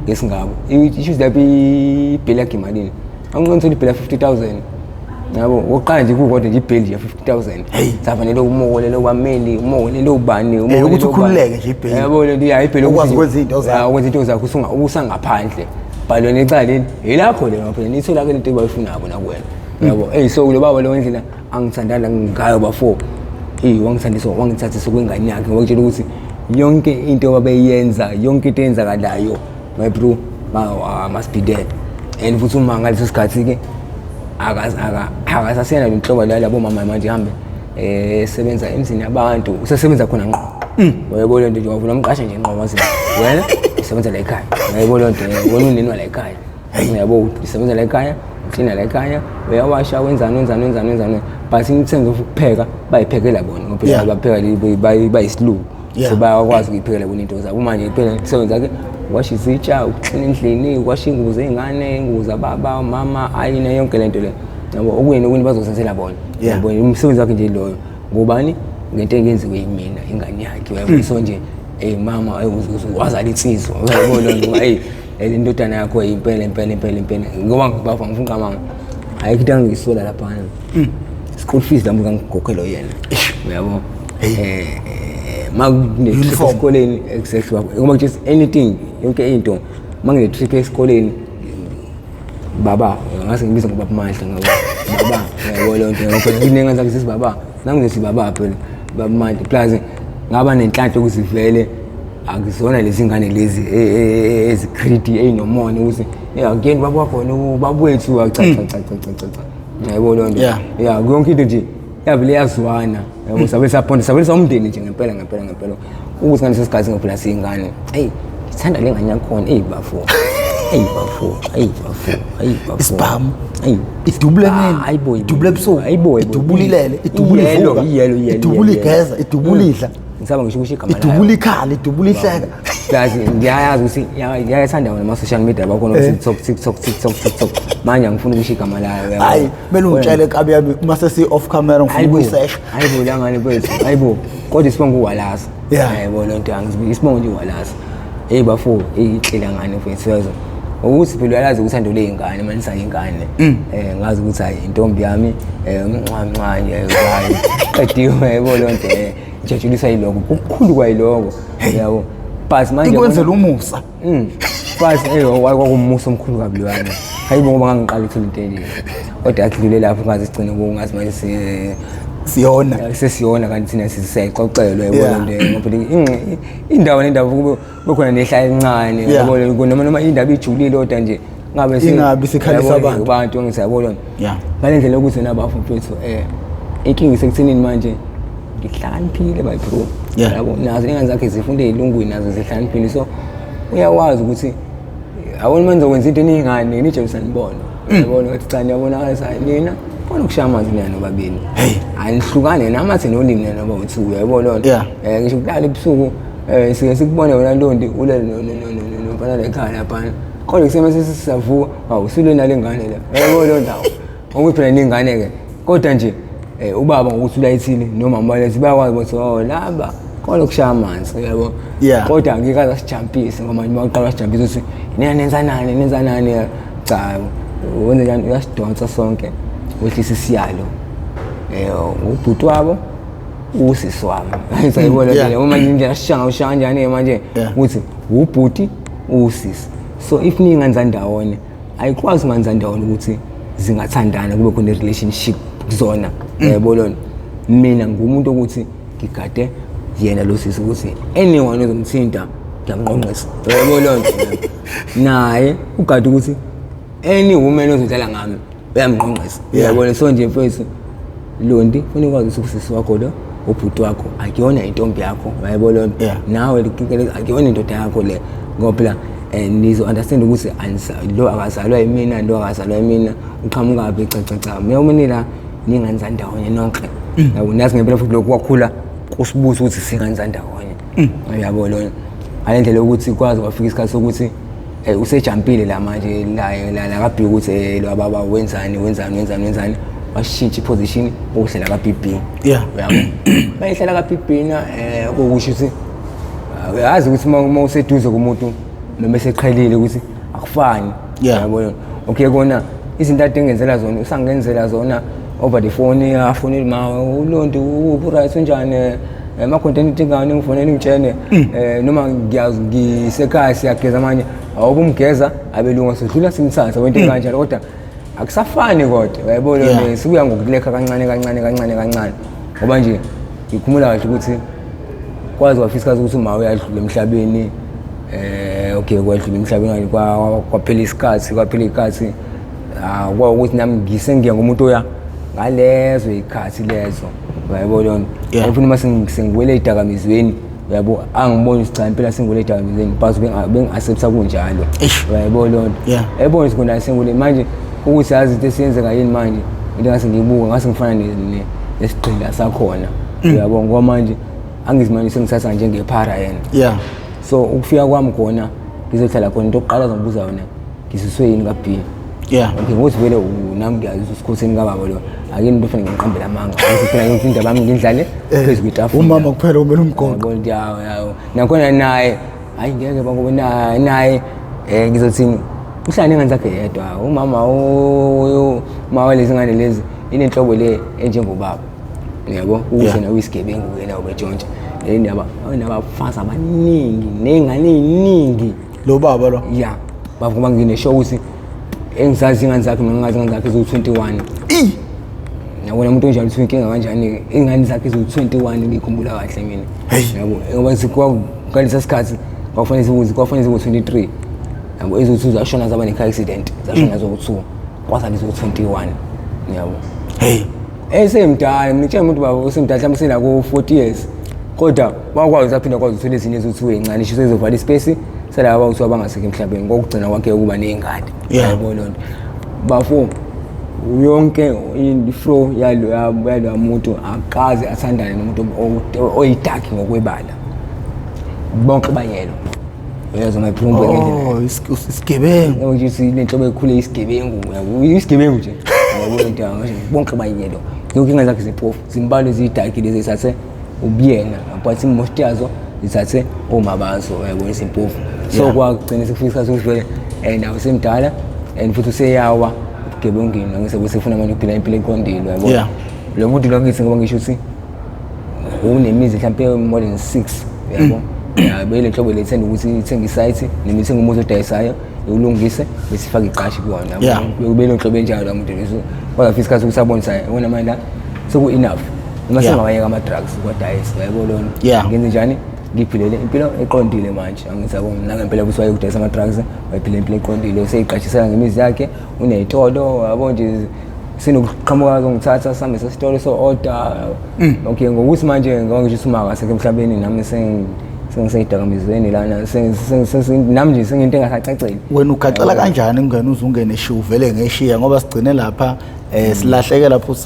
Speaker 2: ngesingabo. Shuthi lapho ibheli yakhe imalini? Anginqonisela ibheli ya 50,000 yabo, oqala nje kukodwa nje ibheli ya 50,000. Safanele umokolele kwameli, umokolele ubani, umokolele
Speaker 1: ukuthi
Speaker 2: ubani.
Speaker 1: Ukhululeke nje ibheli.
Speaker 2: Yabo, le ya ibheli
Speaker 1: Ukwazi ukwenza izinto zakho.
Speaker 2: Ya, ukwenza into zakho usangaphandle, but lona ecaleni elakho lelo phela nithola ke lento abayifunayo bona kuwena yabo. Ey, so lo baba lo ngendlela angithandana ngayo bafo, ey, wangithandisa, wangithathisa kwengane yakhe ngoba ngitshela ukuthi yonke into ababeyenza, yonke into eyenzakalayo, my bro, must be there. And futhi uma ngaleso sikhathi ke akasasiyena lo nhlobo la mama manje hambe sebenza emzini yabantu, usesebenza khona ngqo, uyayibona lento nje, wavula umqasha nje ngqo, wazi wena usebenza la ekhaya, uyayibona lento, wena uneni wala ekhaya, uyabo, usebenza la ekhaya, uklina la ekhaya, uyawasha, wenzani, wenzani, wenzani, wenzani, but in terms of ukupheka bayiphekela bona ngoba phela bapheka bayisilungu. So bayakwazi ukuyiphekela bona into zabo. Manje phela umsebenzi wakhe washa izitsha, ukuklina endlini, washa ingubo zey'ngane, ingubo zababa, mama, ayina yonke lento le yabo, okunye nokunye bazosenzela bona. Yabo, umsebenzi wakhe nje loyo ngobani ngento engenziwe yimina ingane yakhe, uyabo. So nje ey mama, ey, wazala insizwa, uyabo lo nto, ey le ndodana yakho impela impela impela impela, ngoba ngibafa ngifuna uqamanga ayikho into angiyisola laphana. School fees lami ngangikhokhela yena, uyabo, ma kune-trip
Speaker 1: Uniform.
Speaker 2: Esikoleni, exactly baba. Ngoba just anything, yonke into, ma ngine-trip esikoleni baba ngase ngibiza ngobaba Mandla, ngoba baba yabo leyo nto, phela kunenga zakhe sithi baba, nami ngithi baba phela, baba Mandla. Plus ngaba nenhlanhla ukuthi vele akuzona lezi ngane lezi ezi-greedy ey'nomona ukuthi akuyeni baba wakhona ubaba wethu, cha cha cha cha cha cha cha, yabo leyo nto. Ya, yonke into nje yavele yazwana, yabo, sabe sabonda, sabe sawumndeni nje ngempela ngempela ngempela, ukuthi ngaleso sikhathi ngophela siyingane, eyi ngithanda le ngane yakhona, eyi bafo, eyi bafo, eyi bafo, eyi bafo.
Speaker 1: Isibhamu.
Speaker 2: Eyi.
Speaker 1: Idubule emini.
Speaker 2: Hayi bo.
Speaker 1: Idubule ebusuku.
Speaker 2: Hayi bo.
Speaker 1: Idubule ilele, idubule
Speaker 2: Iyelo,
Speaker 1: ivuka.
Speaker 2: iyelo, iyelo,
Speaker 1: Idubule
Speaker 2: iyelo.
Speaker 1: igeza, idubule idla.
Speaker 2: Ngisaba ngisho ukusho igama layo.
Speaker 1: Idubule ikhala, idubule ihleka.
Speaker 2: Plus ngiyayazi ukuthi iyayithanda wona ama-social media bakhona, TikTok, TikTok, TikTok, TikTok, manje angifuni ukusho igama layo, uyabo.
Speaker 1: Hayi, kumele ungitshele kabi yami uma sesi off camera, ngifuna
Speaker 2: Hayibo,
Speaker 1: ukuyisesha.
Speaker 2: Hayibo la ngane kwethu, hayibo, kodwa isibongo uwalaza. Yabo lento angizibi isibongo nje uwalaza. Hey bafo, ihlela ngane mfethu yazo. Ukuthi phela uyalazi uthando ley'ngane manje isayingane. Ngazi ukuthi hayi intombi yami umncwa nje hayi. Qediwe yabo lonto ngijatshuliswa yiloko. Kukhulu kwayiloko. Yabo. But manje
Speaker 1: Ikwenzela umusa.
Speaker 2: But kwakumusa omkhulu kabi loyana. Hayibo, ngoba ngangiqala ukuthola into enje. Kodwa akudlule lapho ngaze sigcine kungazi manje si
Speaker 1: Siyona.
Speaker 2: Sesiyona kanti thina sisayixoxelwa, yabo lento, ngoba phela indawo nendawo kube khona nehla elincane, yabo, noma indaba ijulile kodwa nje ngabe
Speaker 1: Ingabi sikhalisa
Speaker 2: yabo,
Speaker 1: abantu.
Speaker 2: Abantu ngithi yabo lona ngale ndlela yokuthi nabafo mfethu inkinga isekuthenini manje ngihlakaniphile my bro, yabo, nazo ingane zakhe zifunde ey'lungwini, nazo zihlakaniphile, so uyakwazi ukuthi awona manje wenza into eniyingane nijabulisa nibona, yabona ukuthi cha niyabonakalisa nina khona ukushaya amanzi nina nobabili, anihlukane namathi nolimi nina noba uthu, uyayibona lona. Ngisho kulala ebusuku sike sikubone wena Londi ulele nomfana la ekhaya laphana, kodwa kusema sesisavuka hawu usule nale ngane la, uyayibona leyo ndawo ukuthi phela ningane ke, kodwa nje ubaba ngokuthi ulayithile noma balethe bayakwazi ukuthi oh laba kodwa kushaya amanzi, uyabo. Kodwa angikaze asijampise ngoba manje mawuqala wasijampisa ukuthi nina nenza nani, nenza nani, cha wenze njani, uyasidonsa sonke, wehlisa isiyalo ubhuti wabo usisi wami, sayibona le uma indlela sishanga ushaya kanjani manje ukuthi ubhuti usisi, so if ningenza ndawonye ayikwazi ungenza ndawonye ukuthi zingathandana kube khona i-relationship kuzona, yabo lona. Mina ngumuntu ukuthi ngigade yena lo sisi ukuthi anyone ozomthinta ngiyamnqonqisa, yabo leyo nto. Naye ugade ukuthi any woman ozodlala ngami uyamnqonqisa, yabo. So nje mfethu Londi, funa ukwazi ukuthi usisi wakho lo, ubhuti wakho, akuyona intombi yakho, yabo leyo nto. Nawe akuyona indoda yakho le, ngoba phela nizo understand ukuthi lo akazalwa yimina, lo akazalwa yimina, uqhamukaphi, cha cha cha, mina umenila ningane ndawonye nonke, yabo. Nazi ngempela futhi lokhu kwakhula kusibusa ukuthi singane ndawonye, yabo lona ngale ndlela yokuthi kwazi kwafika isikhathi sokuthi usejampile la manje la la la ka-B ukuthi lo baba wenzani wenzani wenzani wenzani, washintsha iposition ukuhlela ka-BB. Uyabo, bayihlela ka-BB na kokusho ukuthi uyazi ukuthi uma useduze kumuntu noma eseqhelile ukuthi akufani. Yabo, okay, kona izinto ade ngenzela zona usangenzela zona over the phone, afonele ma uLondi, uphi, right, unjani, ma-content ingane ngifonele ngitshene, noma ngiyazi ngisekhaya siyageza manje, awubumgeza abelungu sidlula simthatha wento kanjalo, kodwa akusafani kodwa, uyayibona. Sikuya ngokulekha kancane kancane kancane kancane, ngoba nje ngikhumula kahle ukuthi kwazi kwafika isikhathi ukuthi uma uyadlula emhlabeni, okay, kwadlula emhlabeni, kwaphela isikhathi, kwaphela isikhathi, ah, kwawukuthi nami ngisengiya ngumuntu oya ngalezo y'khathi lezo, uyayibona lona. Ngifuna uma sengiwele ey'dakamizweni, uyabo, angiboni ukuthi cha impela sengiwele ey'dakamizweni, but bengi-accepta kunjalo.
Speaker 1: Eish.
Speaker 2: Uyayibona loo nto. Yayibona ukuthi khona sengule manje ukuthi yazi into esiyenzeka yini manje, into ngase ngiyibuka ngase ngifana nesigqila sakhona, uyabo, ngoba manje angizi manje sengithatha njengephara yena. So ukufika kwami khona ngizohlala khona, into yokuqala azongibuza yona, ngisuswe yini ka-B? Okay, ngokuthi vele nami ngiyazi ukuthi usikhotheni kababa lo, akuyini into ofanele ngiqambele amanga, ukuthi phela yonke indaba yami ngindlale phezu kwetafula.
Speaker 1: Umama kuphela kumele umgoqo.
Speaker 2: Yabo, yawo yawo nakhona naye hayi ngeke bangoba naye ngizothini, uhlala nengane zakhe yedwa umama, uma walezi ngane lezi inenhlobo le enjengobaba, yabo, ukuthi yena uyisigebengu, yena ubetshontsha le ndaba, unabafazi abaningi ney'ngane ey'ningi.
Speaker 1: Lo baba lo.
Speaker 2: Ya, bavuma, nginesho ukuthi engizazi ingane zakhe mina, ngingazi ingane zakhe ziwu-21. Yabona umuntu onjalo ukuthi inkinga kanjani, ingane zakhe ziwu-21, ngikhumbula kahle mina.
Speaker 1: Hey.
Speaker 2: Yabo, ngoba ngalesa sikhathi kwakufanele ziwu kwakufanele ziwu-23, yabo, eziwu-2 zashona, zaba ne-car accident, zashona zowu-2, kwasala eziwu-21, yabo.
Speaker 1: Hey.
Speaker 2: Esemdala, mina ngitshela umuntu baba usemdala, mhlawumbe usela ku-40 years, kodwa wakwazi ukuthi aphinde akwazi ukuthola ezinye eziwu-2 ey'ncane, isho sezovala ispace salaba kuthiwa bangasekho emhlabeni, kokugcina kwakhe ukuba ney'ngane. Yabo loo nto bafo, yonke ifro yaloya muntu akaze athandane nomuntu oyi-dark ngokwebala, bonke bayelo, uyezwa mayiphumbe ngendlela.
Speaker 1: Oh, isigebengu.
Speaker 2: Nje lenhlobo ekhule isigebengu, yabo, isigebengu nje, yabo into nje, bonke bayelo, yonke ingane zakhe ziphofu, zimbalwa eziyi-dark lezi ezithathe ubuyena, but most yazo zithathe omabazo, yabo, izimpofu. So kwagcina sekufika isikhathi sokuthi vele nawe semdala and futhi useyawa ebugebengwini, angisebe sefuna manje ukuphila impilo eqondile, yabo. Lo muntu lo ngithi ngoba ngisho ukuthi unemizi mhlawumpe more than six, yabo, ya, beyile nhlobo le ithenda ukuthi ithenge isite noma ithenge umuzi odayisayo, iwulungise bese ifake iqashi kuwona, yabo. Kube nhlobo enjalo la muntu leso, kwafika isikhathi ukuthi abone sayo wona manje la seku-enough noma sengawayeka ama-drugs kwadayisa, yabo lona. Ngenze njani, ngiphilele impilo eqondile manje, angithi yabo, nangempela ukuthi wayekudayisa ama-drugs, wayephila impilo eqondile, useyiqashisela ngemizi yakhe, uney'tolo, yabo nje, sinokuqhamuka azongithatha sihambe sesitolo so-order. Okay, ngokuthi manje ngoba ngisho ukuthi uma akasekho emhlabeni, nami sengiseyidakamizweni lana, nami nje sengiyinto engasacaceli.
Speaker 1: Wena ugaxela kanjani ungene uze ungene shiya, uvele ngeshiya, ngoba sigcine lapha silahleke lapho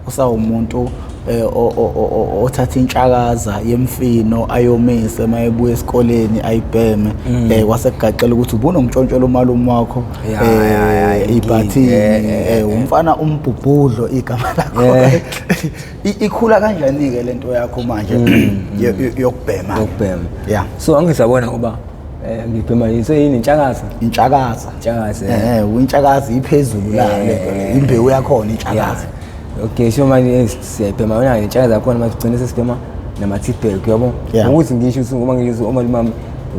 Speaker 1: usawumuntu othatha intshakaza yemfino ayomise uma ebuya esikoleni ayibheme, kwase kugaxela ukuthi ubunomtshontshelo umalume wakho.
Speaker 2: Ya,
Speaker 1: Ibhathini. Umfana umbhubhudlo igama lakho. Ikhula kanjani-ke lento yakho manje yokubhema?
Speaker 2: Yokubhema.
Speaker 1: Ya.
Speaker 2: So angisabona ngoba ngibhema yini, intshakaza.
Speaker 1: Intshakaza.
Speaker 2: Intshakaza.
Speaker 1: Intshakaza iphezulu la, lento le imbewu yakhona intshakaza.
Speaker 2: Okay, so manje siyayibhema yona intshakaza yakhona, manje sigcine sesibhema nama-teabag, yabo. Ukuthi ngisho ukuthi ngoba ngisho ukuthi umalume wami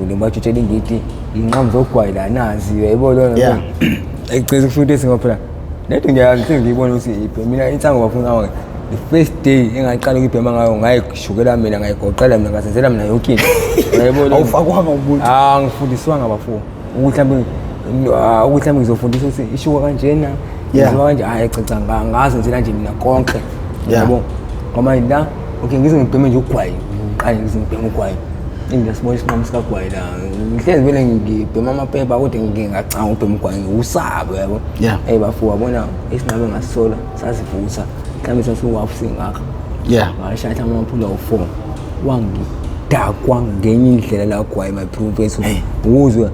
Speaker 2: ngibatshotshela ingidi inqamu zogwayi la, nazi, uyayibona lona. Egcine kufika into esingoba phela lento ngiyazi, ngiyibona ukuthi ibhe mina insango bafuna. The first day engaqala ukuyibhema ngayo, ngayishukela mina, ngayigoqela mina, ngazenzela mina yonke into. Uyayibona?
Speaker 1: Awufakwanga umuntu?
Speaker 2: Ah, ngifundiswanga bafo ukuthi mhlawumbe, ukuthi mhlawumbe ngizofundiswa ukuthi ishuka kanjena, yenziwa kanje. Hayi, cha cha, ngazenzela nje mina konke. Yabo, ngoba la, okay, ngize ngibheme nje ugwayi, ngiqale ngize ngibheme ugwayi. Indlela isinqamu sikagwayi la, ngihlezi vele ngibhema amaphepha, kodwa ngingacanga ukubhema ugwayi, ngiwusabe, yabo. Eyi bafo, wabona isinqamu engasola sasivutha, mhlawumbe sasiwafu singaka. Ngashaya mhlawumbe amaphula awu-4, wangidakwa ngenye indlela la gwayi, my bro, mfethu. Ukuzwe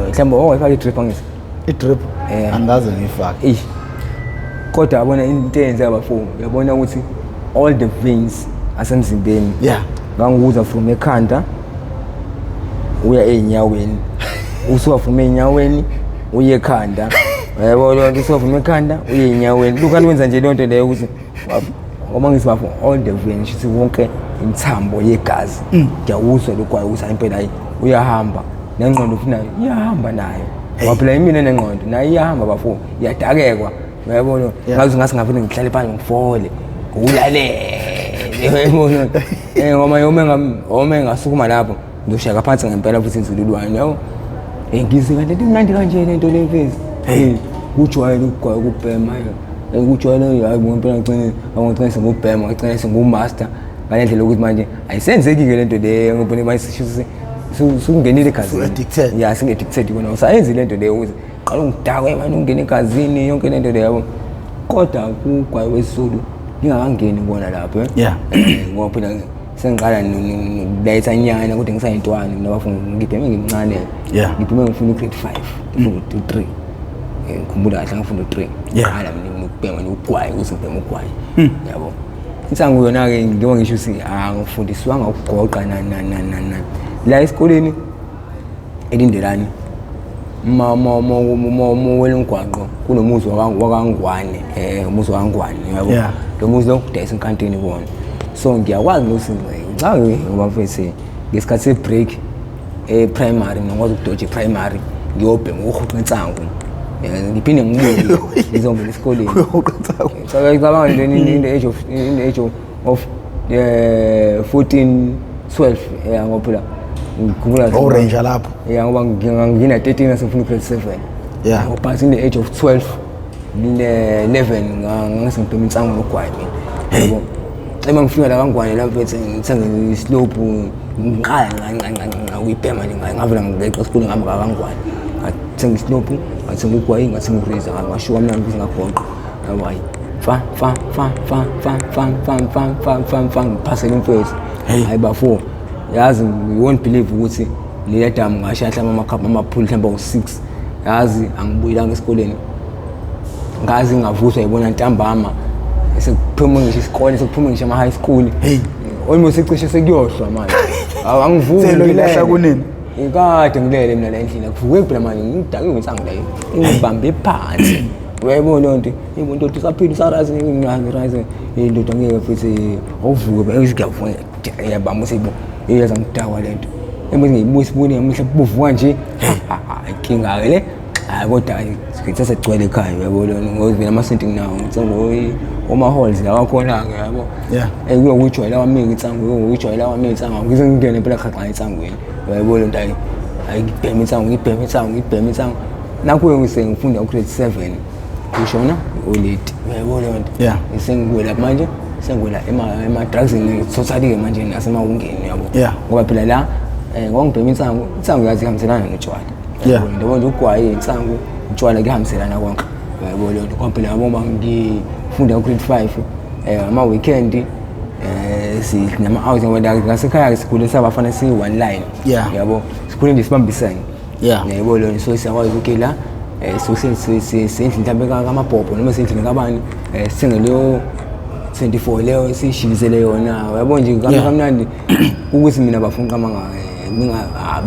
Speaker 2: mhlawumbe wawayifaka i-drip, angithi?
Speaker 1: I-drip?
Speaker 2: Eh.
Speaker 1: Angikaze ngiyifake.
Speaker 2: Eyi, kodwa yabona into eyenzeka bafo, uyabona ukuthi all the veins asemzimbeni, ngangikuza from ekhanda uya ey'nyaweni, usuka from ey'nyaweni uye ekhanda, uyayibona leyo nto, usuka from ekhanda uye ey'nyaweni, lukhani wenza nje leyo nto leyo ukuthi ngoba ngithi bafo, all the veins, shuthi wonke imithambo yegazi, ngiyawuzwa lokwayo ukuthi hayi impela, hayi, uyahamba nengqondo futhi nayo iyahamba nayo, ngoba phela imina nengqondo nayo iyahamba bafo, iyadakekwa, uyayibona. Ngaze ngase ngavele ngihlale phansi ngifole, ngulalele, uyayibona, ngoba yome ngasukuma lapho ngizoshaya phansi ngempela futhi inzululwane, yabo. Ngize kanti into imnandi kanje lento le mfethu. Hey, kujwayele ukugwaya, ukubhema, kujwayele, hayi ngempela, ngicine sengubhema, ngicine sengu-master ngale ndlela yokuthi manje ayisenzeki-ke lento leyo, ngibone manje sukungenile egazini.
Speaker 1: Su-addicted.
Speaker 2: Ya, singe-addicted kona, usayenzi lento leyo ukuthi qala ungidakwe manje, ungene egazini yonke lento leyo, yabo. Kodwa kugwayi wesiZulu ngingakangeni kona lapho, eh. Ngoba phela sengiqala nokulayitha nyana, kodwa ngisayintwana mina bafo, ngibheme ngimncane. Ngibheme ngifuna u-grade 5, ngifunda u-3, ngikhumbula kahle, ngifunda u-3. Qala mina ukubhema nogwayi, ukuthi ngibhema ugwayi, yabo. Insangu yona-ke, njengoba ngisho ukuthi angifundiswanga ukugoqa nani nani nani nani nani la esikoleni eLindelani, ma wela umgwaqo kunomuzi wakaNgwane, umuzi wakaNgwane, yabo. Lo muzi lo kudayisa inkantini kuwona, so ngiyakwazi ukuthi ngicake ngoba mfethu ngesikhathi se-break e-primary mina ngikwazi ukudoja e-primary, ngiyobhema ukuhuqa insangu, ngiphinde ngibuye ngizongena esikoleni.
Speaker 1: Uyohuqa insangu.
Speaker 2: Cabanga nje in the age of 14 12, yeah, ngoba phela ngikhumbula kahle.
Speaker 1: Orange lapho.
Speaker 2: Yeah, ngoba ngina 13 ngasengifuna grade 7. But in the age of 12, ngine 11, ngase ngibhema insangu nogwayi mina, yabo. Uma ngifika la kaNgwane la mfethu, ngithenga islope, ngiqala ncancancanca ukuyibhema nje, ngavela ngeqa esikoleni, ngihamba kaNgwane, ngathenga islope, ngathenga ugwayi, ngathenga uriza, ngashuka mnandi futhi, ngagoqa, yabo. Hayi, fa fa fa fa fa fa fa fa fa fa fa, ngiphasele mfethu. Hayi bafo, yazi, you won't believe ukuthi leliya damu ngashaya mhlawumbe amakhaphu amaphulu mhlawumbe awu-6, yazi, angibuyelanga esikoleni. Ngazi ngavuswa yibona ntambama, sekuphuma ngisho isikole, sekuphuma ngisho ama-high school. Almost cishe sekuyohlwa manje. Awu, angivuki.
Speaker 1: Selokhu ilahla kunini?
Speaker 2: Kade ngilele mina la endlini, akuvuke phela manje, ngidakiwe insangu leyo ingibambe phansi, uyayibona leyo nto. Imuntu othi usaphila, usarazi, ngirazi indoda, ngeke futhi awuvuke, ngiyavuka, iyabamba usibo, iyenza ngidakwa le nto. Embe ngiyibuya isibone ngamehla kuvuka nje, inkinga-ke le. Hayi, kodwa sesegcwele ekhaya, uyabo lona, ngoba vele amasenti nginawo, ngithenga oma-halls lawa khona-ke, yabo. Kuyokuyijwayela kwami-ke insangu, kuyokuyijwayela kwami insangu, ngize ngingene phela khaxa insangweni, uyayibona lento. Hayi hayi, ngibhema insangu, ngibhema insangu, ngibhema insangu. Nakho-ke sengifunda u-grade 7, kushona i-oledi, uyayibona leyo nto. Sengiwela manje, sengiwela ema-drugsini totally-ke manje, nasemawungeni, yabo. Ngoba phela la ngoba ngibhema insangu, insangu yazi ihambiselana notshwala. Yabo nje, ugwayi, insangu, utshwala, kuyahambiselana konke, uyayibona leyo nto. Ngoba phela yabo, uma ngifunda u-grade 5, ama-weekend sinama-out, ngoba la ngasekhaya sikhule sabafana siyi-one line. Yabo, sikhule nje sibambisane. Yebo leyo, so siyakwazi ukuthi la so sendlini mhlawumbe kamabhobho noma sendlini kabani, sithenge leyo 24 leyo, siyishilisele yona, uyabo nje. Kamnandi ukuthi mina bafuna qamanga,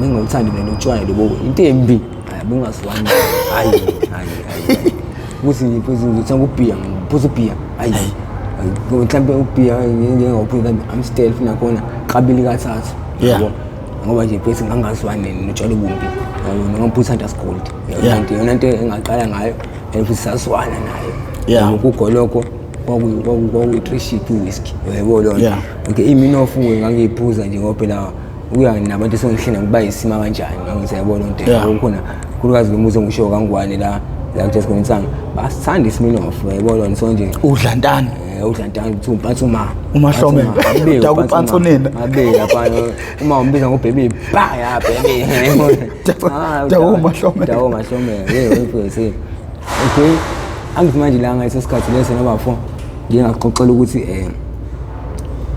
Speaker 2: bengawuthandi mina notshwala lobo, into embi. Hayi, bengazwani, hayi hayi hayi, ukuthi ngiphuze, ngithenga ubhiya, ngiphuza ubhiya, hayi, mhlawumbe ubhiya ngingawuphuza mhlawumbe Amstel futhi nakhona kabili kathathu. Yabo, ngoba nje bese ngangazwani notshwala obumbi, yabo, noma ngiphuza Hunters Gold. Yona into, yona into engaqala ngayo and futhi sazwana nayo.
Speaker 1: Yeah.
Speaker 2: Kugoloko kwakuyi-three sheet whisky, uyayibona lona.
Speaker 1: Yeah.
Speaker 2: Okay, iminofu-ke ngangiyiphuza nje ngoba phela kuya nabantu esengihlela ngokuba yisima kanjani, ngangithi yayibona loo nto.
Speaker 1: Yeah.
Speaker 2: Kukhona khulukazi lo muzi engisho kangwane la la kuthiwa khona insangu, basithanda isiminofu, uyayibona lona. So nje
Speaker 1: Udla ntani?
Speaker 2: Udla ntani kuthiwa umpatsuma.
Speaker 1: Umahlomela. Udaka upantsonina.
Speaker 2: Abe lapha uma umbiza ngobhebi ba ya bhebi.
Speaker 1: Daka umahlomela.
Speaker 2: Daka umahlomela. Yebo mfethu. Okay. Angithi manje la ngaleso sikhathi leso nobafo ngingaxoxela ukuthi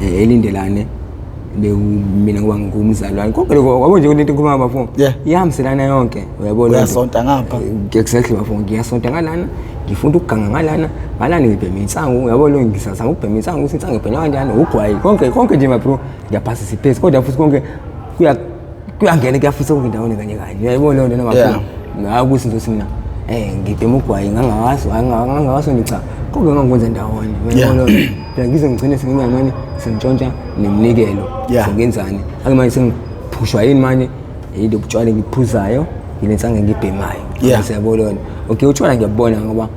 Speaker 2: elindelane mina ngoba ngumzalwane konke lokho wabo nje kunento ekhuluma bafo.
Speaker 1: Yeah.
Speaker 2: Iyahambiselana yonke, uyabona.
Speaker 1: Uyasonta ngapha.
Speaker 2: Exactly bafo, ngiyasonta ngalana, ngifunda ukuganga ngalana, ngalana ngibhema insangu, uyabona, ngisazama ukubhema insangu ukuthi insangu ibhenywa kanjani, ugwayi, konke konke nje my bro, ngiyaparticipate kodwa futhi konke kuya kuyangena kuyafisa konke ndawonye kanye kanye, uyayibona leyo nto bafo.
Speaker 1: Yeah.
Speaker 2: Ngakuthi ngizothi mina ngibhema ugwayi ngangakaso ngangakaso nje, cha, konke ngangikwenza ndawonye, uyayibona leyo nto. Phela ngize ngigcine sengingamane sengintshontsha neminikelo.
Speaker 1: Yeah.
Speaker 2: Sengenzani ake manje, sengiphushwa yini manje, yilo butshwala engiphuzayo, yile nsangu engibhemayo.
Speaker 1: Yeah.
Speaker 2: Siyabona lona. Okay, utshwala ngiyabona ngoba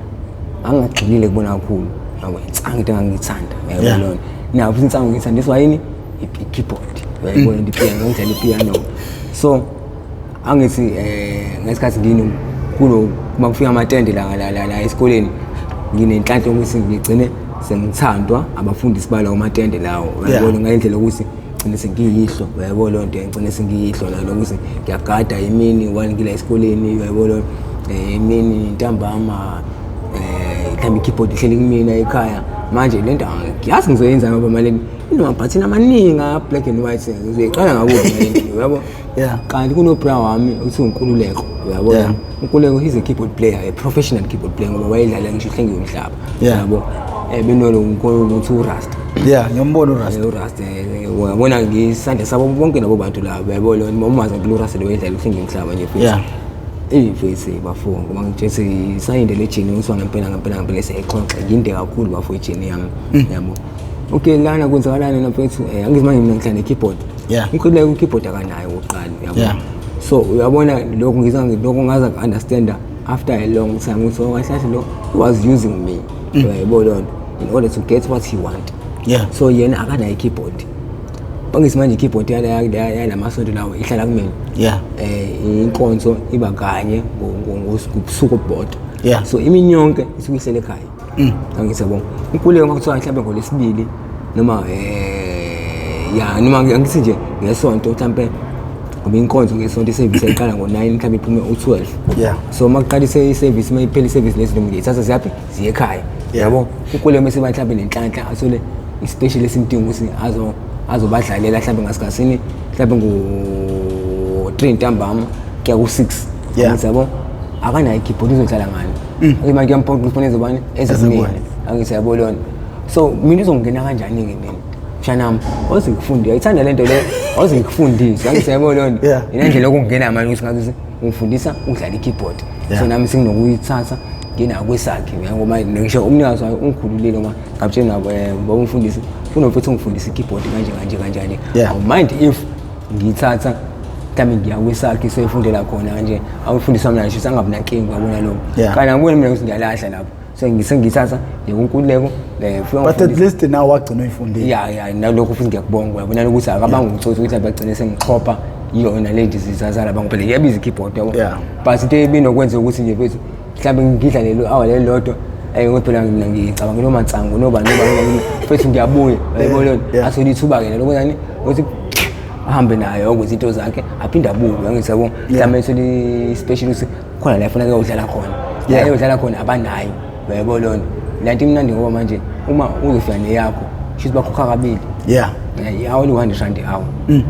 Speaker 2: angagxilile kubona kakhulu, yabo, insangu into engangiyithanda, uyayibona
Speaker 1: Yeah.
Speaker 2: lona. Nayo futhi insangu ngiyithandiswa yini, i-keyboard, uyayibona, ipiano, ngidlala ipiano. So angithi ngesikhathi ngino kulo uma kufika amatende la la la la esikoleni, nginenhlanhla yokuthi ngigcine sengithandwa abafundisi balawo matende lawo, uyayibona, ngendlela yokuthi gcine sengiyihlo, uyayibona leyo nto, ngigcine sengiyihlo la lokuthi ngiyagada imini one ngila esikoleni, uyayibona, imini ntambama mhlawumbe i-keyboard ihleli kumina ekhaya. Manje le nto ngiyazi ngizoyenza ngoba mali inamabhathini amaningi a-black and white, ngizoyiqala ngakuphi le nto, uyabo?
Speaker 1: Yeah.
Speaker 2: Kanti kunobra wami okuthiwa uNkululeko, uyabona.
Speaker 1: Yeah.
Speaker 2: UNkululeko, he's a keyboard player, a professional keyboard player, ngoba wayedlala ngisho ihlengi yomhlaba.
Speaker 1: Yeah.
Speaker 2: Yabo, benolo uNkululeko uRasta.
Speaker 1: Yeah, ngiyombona uRasta.
Speaker 2: URasta, uyabona, ngisandla sabo bonke labo bantu labo, uyabona, umazi ngempela uRasta lo wayedlala ihlengi yomhlaba nje futhi.
Speaker 1: Yeah.
Speaker 2: Eyivesi bafo, ngoba ngitshetse isayinde le jini ngizwa ngempela ngempela ngempela siyayixoxa, nginde kakhulu bafo ijini yami, yabo. Okay, lana kwenzakalani na mfethu, angithi manje mina ngihlala ne-keyboard.
Speaker 1: Yeah.
Speaker 2: Ukhululeke u-keyboard akanayo okokuqala, uyabo.
Speaker 1: Yeah.
Speaker 2: So uyabona lokho ngiza lokho ngaza ku-understanda after a long time ukuthi oh, kahle kahle lo he was using me, uyayibona loo nto, in order to get what he want.
Speaker 1: Yeah.
Speaker 2: So yena akanayo i-keyboard, bangisi manje i-keyboard yalamasonto lawo ihlala kumina.
Speaker 1: Yeah.
Speaker 2: Inkonzo iba kanye ngobusuku obubodwa.
Speaker 1: Yeah.
Speaker 2: So imini yonke isuke ihlele ekhaya. Angithi yabo inkululeko uma kuthiwa mhlawumbe ngolwesibili noma ya noma angithi nje ngesonto mhlawumbe, ngoba inkonzo ngesonto isevisi ayiqala ngo-9, mhlawumbe iphume u-12.
Speaker 1: Yeah.
Speaker 2: So uma kuqala isevisi, uma iphela isevisi lezi noma ngiyithatha ziyaphi, ziye ekhaya.
Speaker 1: Yeah.
Speaker 2: Yabo, ukululeko mase mhlawumbe nenhlanhla athole i-special esimdinga ukuthi azobadlalela mhlawumbe ngasikhathini mhlawumbe ngo-3 ntambama kuya ku-6.
Speaker 1: Yeah.
Speaker 2: Angithi yabo akanayo i-keyboard, uzodlala ngani? Mm. Manje kuyamphoqa ukuthi fanele ezobani
Speaker 1: Ezekubona.
Speaker 2: ezekumina, angithi yabo lona. So mina uzongena kanjani-ke mina mshanami, oze ngikufunde, uyayithanda le nto le, oze ngikufundise, angithi yabo lona.
Speaker 1: Yeah.
Speaker 2: Ina ndlela yokungena manje ukuthi ngathi ukuthi ungifundisa ukudlala i-keyboard.
Speaker 1: Yeah.
Speaker 2: So nami senginokuyithatha nginakwisakhe, ngoba ngisho umnikazi wayo ungikhululile uma ngabutshela nabo, baba umfundisi kunomfethu ungifundisa i-keyboard kanje kanje kanjani.
Speaker 1: Yeah.
Speaker 2: Awu mind if ngiyithatha mhlawumbe ngiya kwesakhe soyifundela khona kanje, awufundisa mina ngisho angabi nankinga, uyabona lokho.
Speaker 1: Yeah.
Speaker 2: Kanti angiboni mina ukuthi ngiyalahla lapho, so ngisengiyithatha ngikunkululeko
Speaker 1: But at least now wagcina uyifundile.
Speaker 2: Ya, nalokho futhi ngiyakubonga, uyabona ukuthi akabanga utsotsi ukuthi bagcine sengixhopha yona le ndizithatha lapha ngoba phela iyabiza i-keyboard, yabo.
Speaker 1: Yeah.
Speaker 2: But into ebinokwenza ukuthi nje mfethu mhlawumbe ngidla lelo awa lelo lodwa, ngoba phela mina ngicabangela omatsango noba noba noba mfethu ngiyabuya, uyayibona lona.
Speaker 1: Yeah.
Speaker 2: Athole ithuba-ke nalo kwenzani ukuthi ahambe nayo ukuthi into zakhe aphinde abuye, angithi yabo, mhlawumbe ethole i-special ukuthi khona la efuna kuyodlala khona, la
Speaker 1: Yeah.
Speaker 2: eyodlala khona abanayo, uyayibona lona. La nto imnandi ngoba manje uma uzofika neyakho shuthi bakhokha kabili.
Speaker 1: Yeah.
Speaker 2: I-hour li-100 rand i-hour.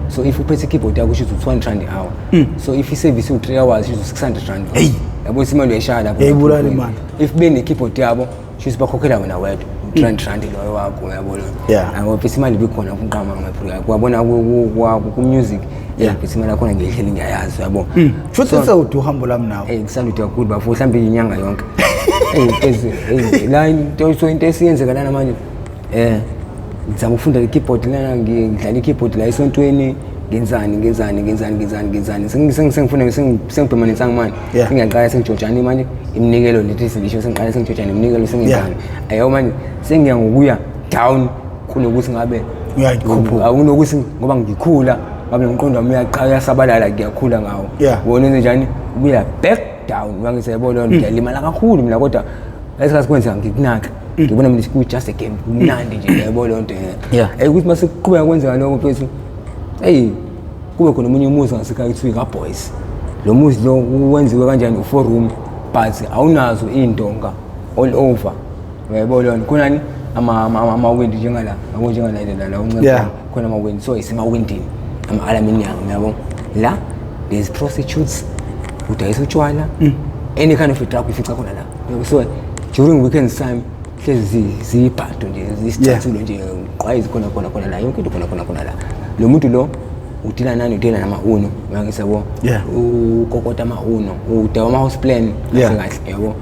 Speaker 2: So if uphethe i-keyboard yakho shuthi u-200 rand i-hour. So if isevisi u-3 hours shuthi u-600 rand.
Speaker 1: Hey.
Speaker 2: Yabo ukuthi imali uyayishaya lapho.
Speaker 1: Yayibulala imali.
Speaker 2: If bene-keyboard yabo shuthi bakhokhela wena wedwa u-300 rand loyo wakho, uyabo lona.
Speaker 1: Yeah.
Speaker 2: Ngoba futhi imali ibikhona kunqama ngamaphuru uyabona ku-music.
Speaker 1: Yeah.
Speaker 2: Futhi imali yakhona ngiyihleli ngiyayazi, uyabo.
Speaker 1: Futhi sewude uhambo lami nawe.
Speaker 2: Ngisalude kakhulu bafo, mhlawumbe inyanga yonke. La into, so into esiyenzeka lana manje, ngizama ukufunda i-keyboard lana, ngidlala i-keyboard la esontweni, Ngenzani, ngenzani, ngenzani, ngenzani, ngenzani? Sengifuna sengibhema nensangu manje. Sengiyaqala sengijojana manje iminikelo lethi silisho, sengiqala sengijojana iminikelo, sengenzani. Ayo manje sengiya ngokuya down kunokuthi ngabe
Speaker 1: Uyakhuphuka.
Speaker 2: Akunokuthi ngoba ngikhula ngabe nomqondo wami uyaqala uyasabalala, ngiyakhula ngawo. Wona wenze njani? Ubuya back down. Mangithi yabo leyo nto, ngiyalimala kakhulu mina, kodwa lesikhathi kwenzeka ngikunaka. Ngibona mina ku just a game, kumnandi nje, yabo leyo nto. Ukuthi mase kuqhubeka kwenzeka lokho mfethu, hey, kube khona omunye umuzi ngasekhaya kuthiwa ka-boys. Lo muzi lo wenziwe kanjani? U-four room, but awunazo iy'ndonga all over, uyayibona leyo nto. Khonani amawindi njengala, yabo, njengala la la uncane. Khona amawindi, so isemawindini ama-aluminium, yabo. La there's prostitutes, udayisa utshwala, any kind of a drug uyifica khona la. Yabo, so during weekends time hlezi ziyibhado nje, zisicathulo nje, qwayizi khona khona khona la, yonke into khona khona khona la. Lo muntu lo udila nani? Udila nama-uno, uyangisa yabo. Ukokota ama-uno, udawa ama-house plan. Kahle kahle, yabo,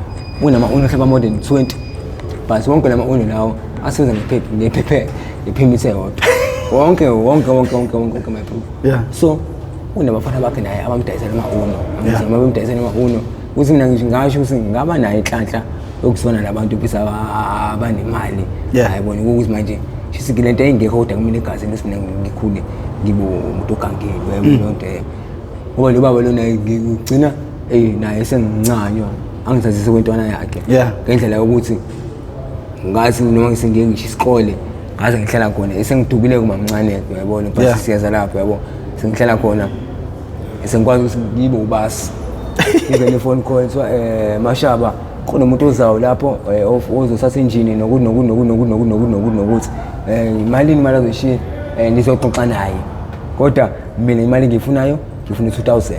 Speaker 2: unama-uno mhlawumbe more than 20, but wonke lama-uno lawo asebenza ngephepha, ngephemit eyodwa, wonke wonke wonke wonke wonke wonke, my bro. So unabafana bakhe naye abamdayisela ama-uno. Uma bemdayisela ama-uno, ukuthi mina ngisho ngasho ukuthi ngingaba nayo inhlanhla yokuzwana nabantu bisa abanemali. Hayi bona, ukuthi manje shuthi le nto engekho, kodwa kumina egazini ukuthi mina ngikhule ngibe umuntu ogangile, uyayibona leyo nto leyo. Ngoba lo baba lona ngigcina naye sengincanywa angithathise kwentwana yakhe. Ngendlela yokuthi ngathi noma ngisengiye ngisho isikole ngaze ngihlala khona esengidubile kumamncane, uyayibona, but siyeza lapho, yabo, sengihlala khona sengikwazi ukuthi ngibe ubasi, ngingene phone call kuthiwa Mashaba, kunomuntu ozayo lapho ozothatha injini nokuthi nokuthi nokuthi nokuthi nokuthi nokuthi nokuthi nokuthi imalini imali azoyishiya, nizoxoxa naye, kodwa mina imali engiyifunayo ngifuna u-2000,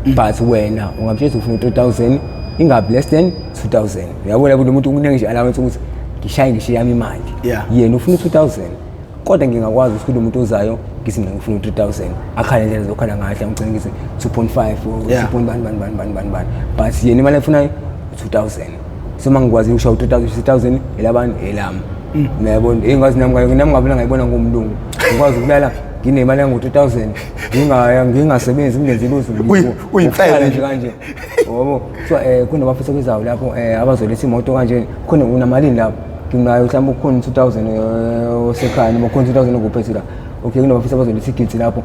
Speaker 2: but wena ungamtshela ukuthi ufuna u-3000, ingabi less than 2000, uyabona. Kulo muntu kuningi nje allowance ukuthi ngishaye ngishiye yami imali. Yena ufuna u-2000, kodwa ngingakwazi ukuthi kulo muntu ozayo ngithi mina ngifuna u-3000, akhale indlela zokhala ngahle, ngigcine ngithi 2.5 or 2 point bani bani bani bani bani bani, but yena imali ayifunayo 2000. So uma ngikwazi ukushawa u-3000, 3000 elabani elami, uyayibona. Engazi nami nami ngabona ngayibona ngomlungu, ngikwazi ukulala nginemali yango-2000, ngingasebenzi, ngingenzi lutho.
Speaker 1: Uyimfene
Speaker 2: nje kanje, yabo. So kunabafisa kwizawo lapho abazoletha imoto kanje, khona unamalini lapho? Nginayo mhlawumbe kukhona 2000 osekhaya noma kukhona 2000 okuphethe la. Okay, kunabafisa abazoletha igidi lapho,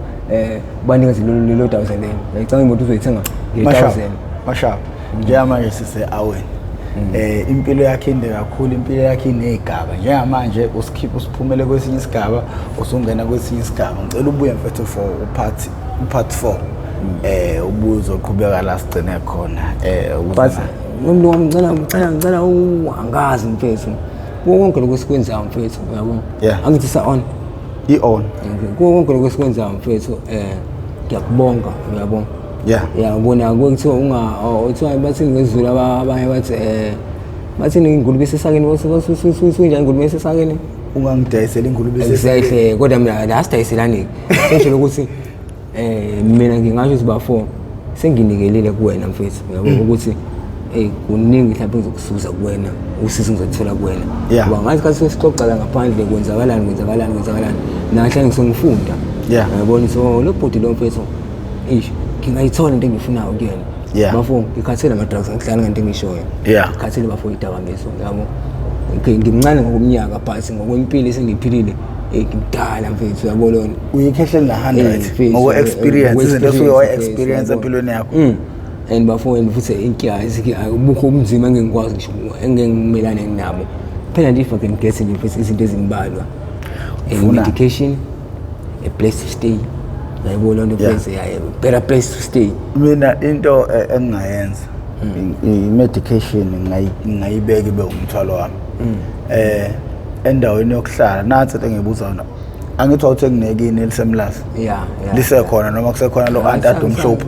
Speaker 2: banikeze lelo 1000 lelo. Ngicabanga imoto uzoyithenga nge-1000.
Speaker 1: Mashaba, njengamanje sise-aweni, impilo yakhe inde kakhulu, impilo yakhe iney'gaba. Njengamanje usikhipha usiphumele kwesinye isigaba, usungena kwesinye isigaba. Ngicela ubuye mfethu for upart 4, ubuye uzoqhubeka la sigcine khona ukuze
Speaker 2: But nomntu wami, ngicela ngicela ngicela angazi mfethu, kuko konke lokhu esikwenzayo mfethu, uyabo. Angithi sa-on?
Speaker 1: I-on.
Speaker 2: Okay. Kuko konke lokhu esikwenzayo mfethu, ngiyakubonga, uyabo. Ya, ubona kuthiwa unga kuthiwa bathini ngesiZulu abanye bathi bathini ingulube esesakeni, bathi ingulube esesakeni.
Speaker 1: Ungangidayisela ingulube.
Speaker 2: Exactly, kodwa mina la sidayiselani, sengisho ukuthi mina ngingasho ukuthi bafo senginikelile kuwena mfethu, uyabo, ukuthi kuningi mhlawumbe ngizokusuza kuwena, usizo ngizothola kuwena. Ngoba ngathi sixoxa la ngaphandle kwenzakalani, kwenzakalani, kwenzakalani, nahle ngisengifunda. Uyabona, so lo bhuti lo mfethu, eish, ngingayithola into engiyifunayo kuyena. Bafo, ngikhathele ama-drugs, ngihlala ngento engishoyo. Ngikhathele bafo idakamizwa, yabo. Okay, ngimncane ngokomnyaka, but ngokwempilo esengiyiphilile ngimdala mfethu, uyabo lona.
Speaker 1: Uyikhehle na-100
Speaker 2: Mfethu,
Speaker 1: ngokwe-experience, izinto osuke
Speaker 2: ngokwe-experience,
Speaker 1: wayi-experience
Speaker 2: mfethu,
Speaker 1: empilweni yakho.
Speaker 2: And bafo, and futhi inkinga ubukho ubunzima engingikwazi ngisho engeke ngimelane nabo phela nje, if I can get nje mfethu izinto ezimbalwa, a medication, a place to stay, uyayibona loo nto mfethu, yeah, better place to stay.
Speaker 1: Mina into engingayenza, i-medication ngingayibeka ibe umthwalo wami endaweni yokuhlala. Nansi into engiyibuza yona, angithi wawuthe kunekini elisemlazi?
Speaker 2: Yeah.
Speaker 1: Lisekhona noma kusekhona lo anti ade umhlupha?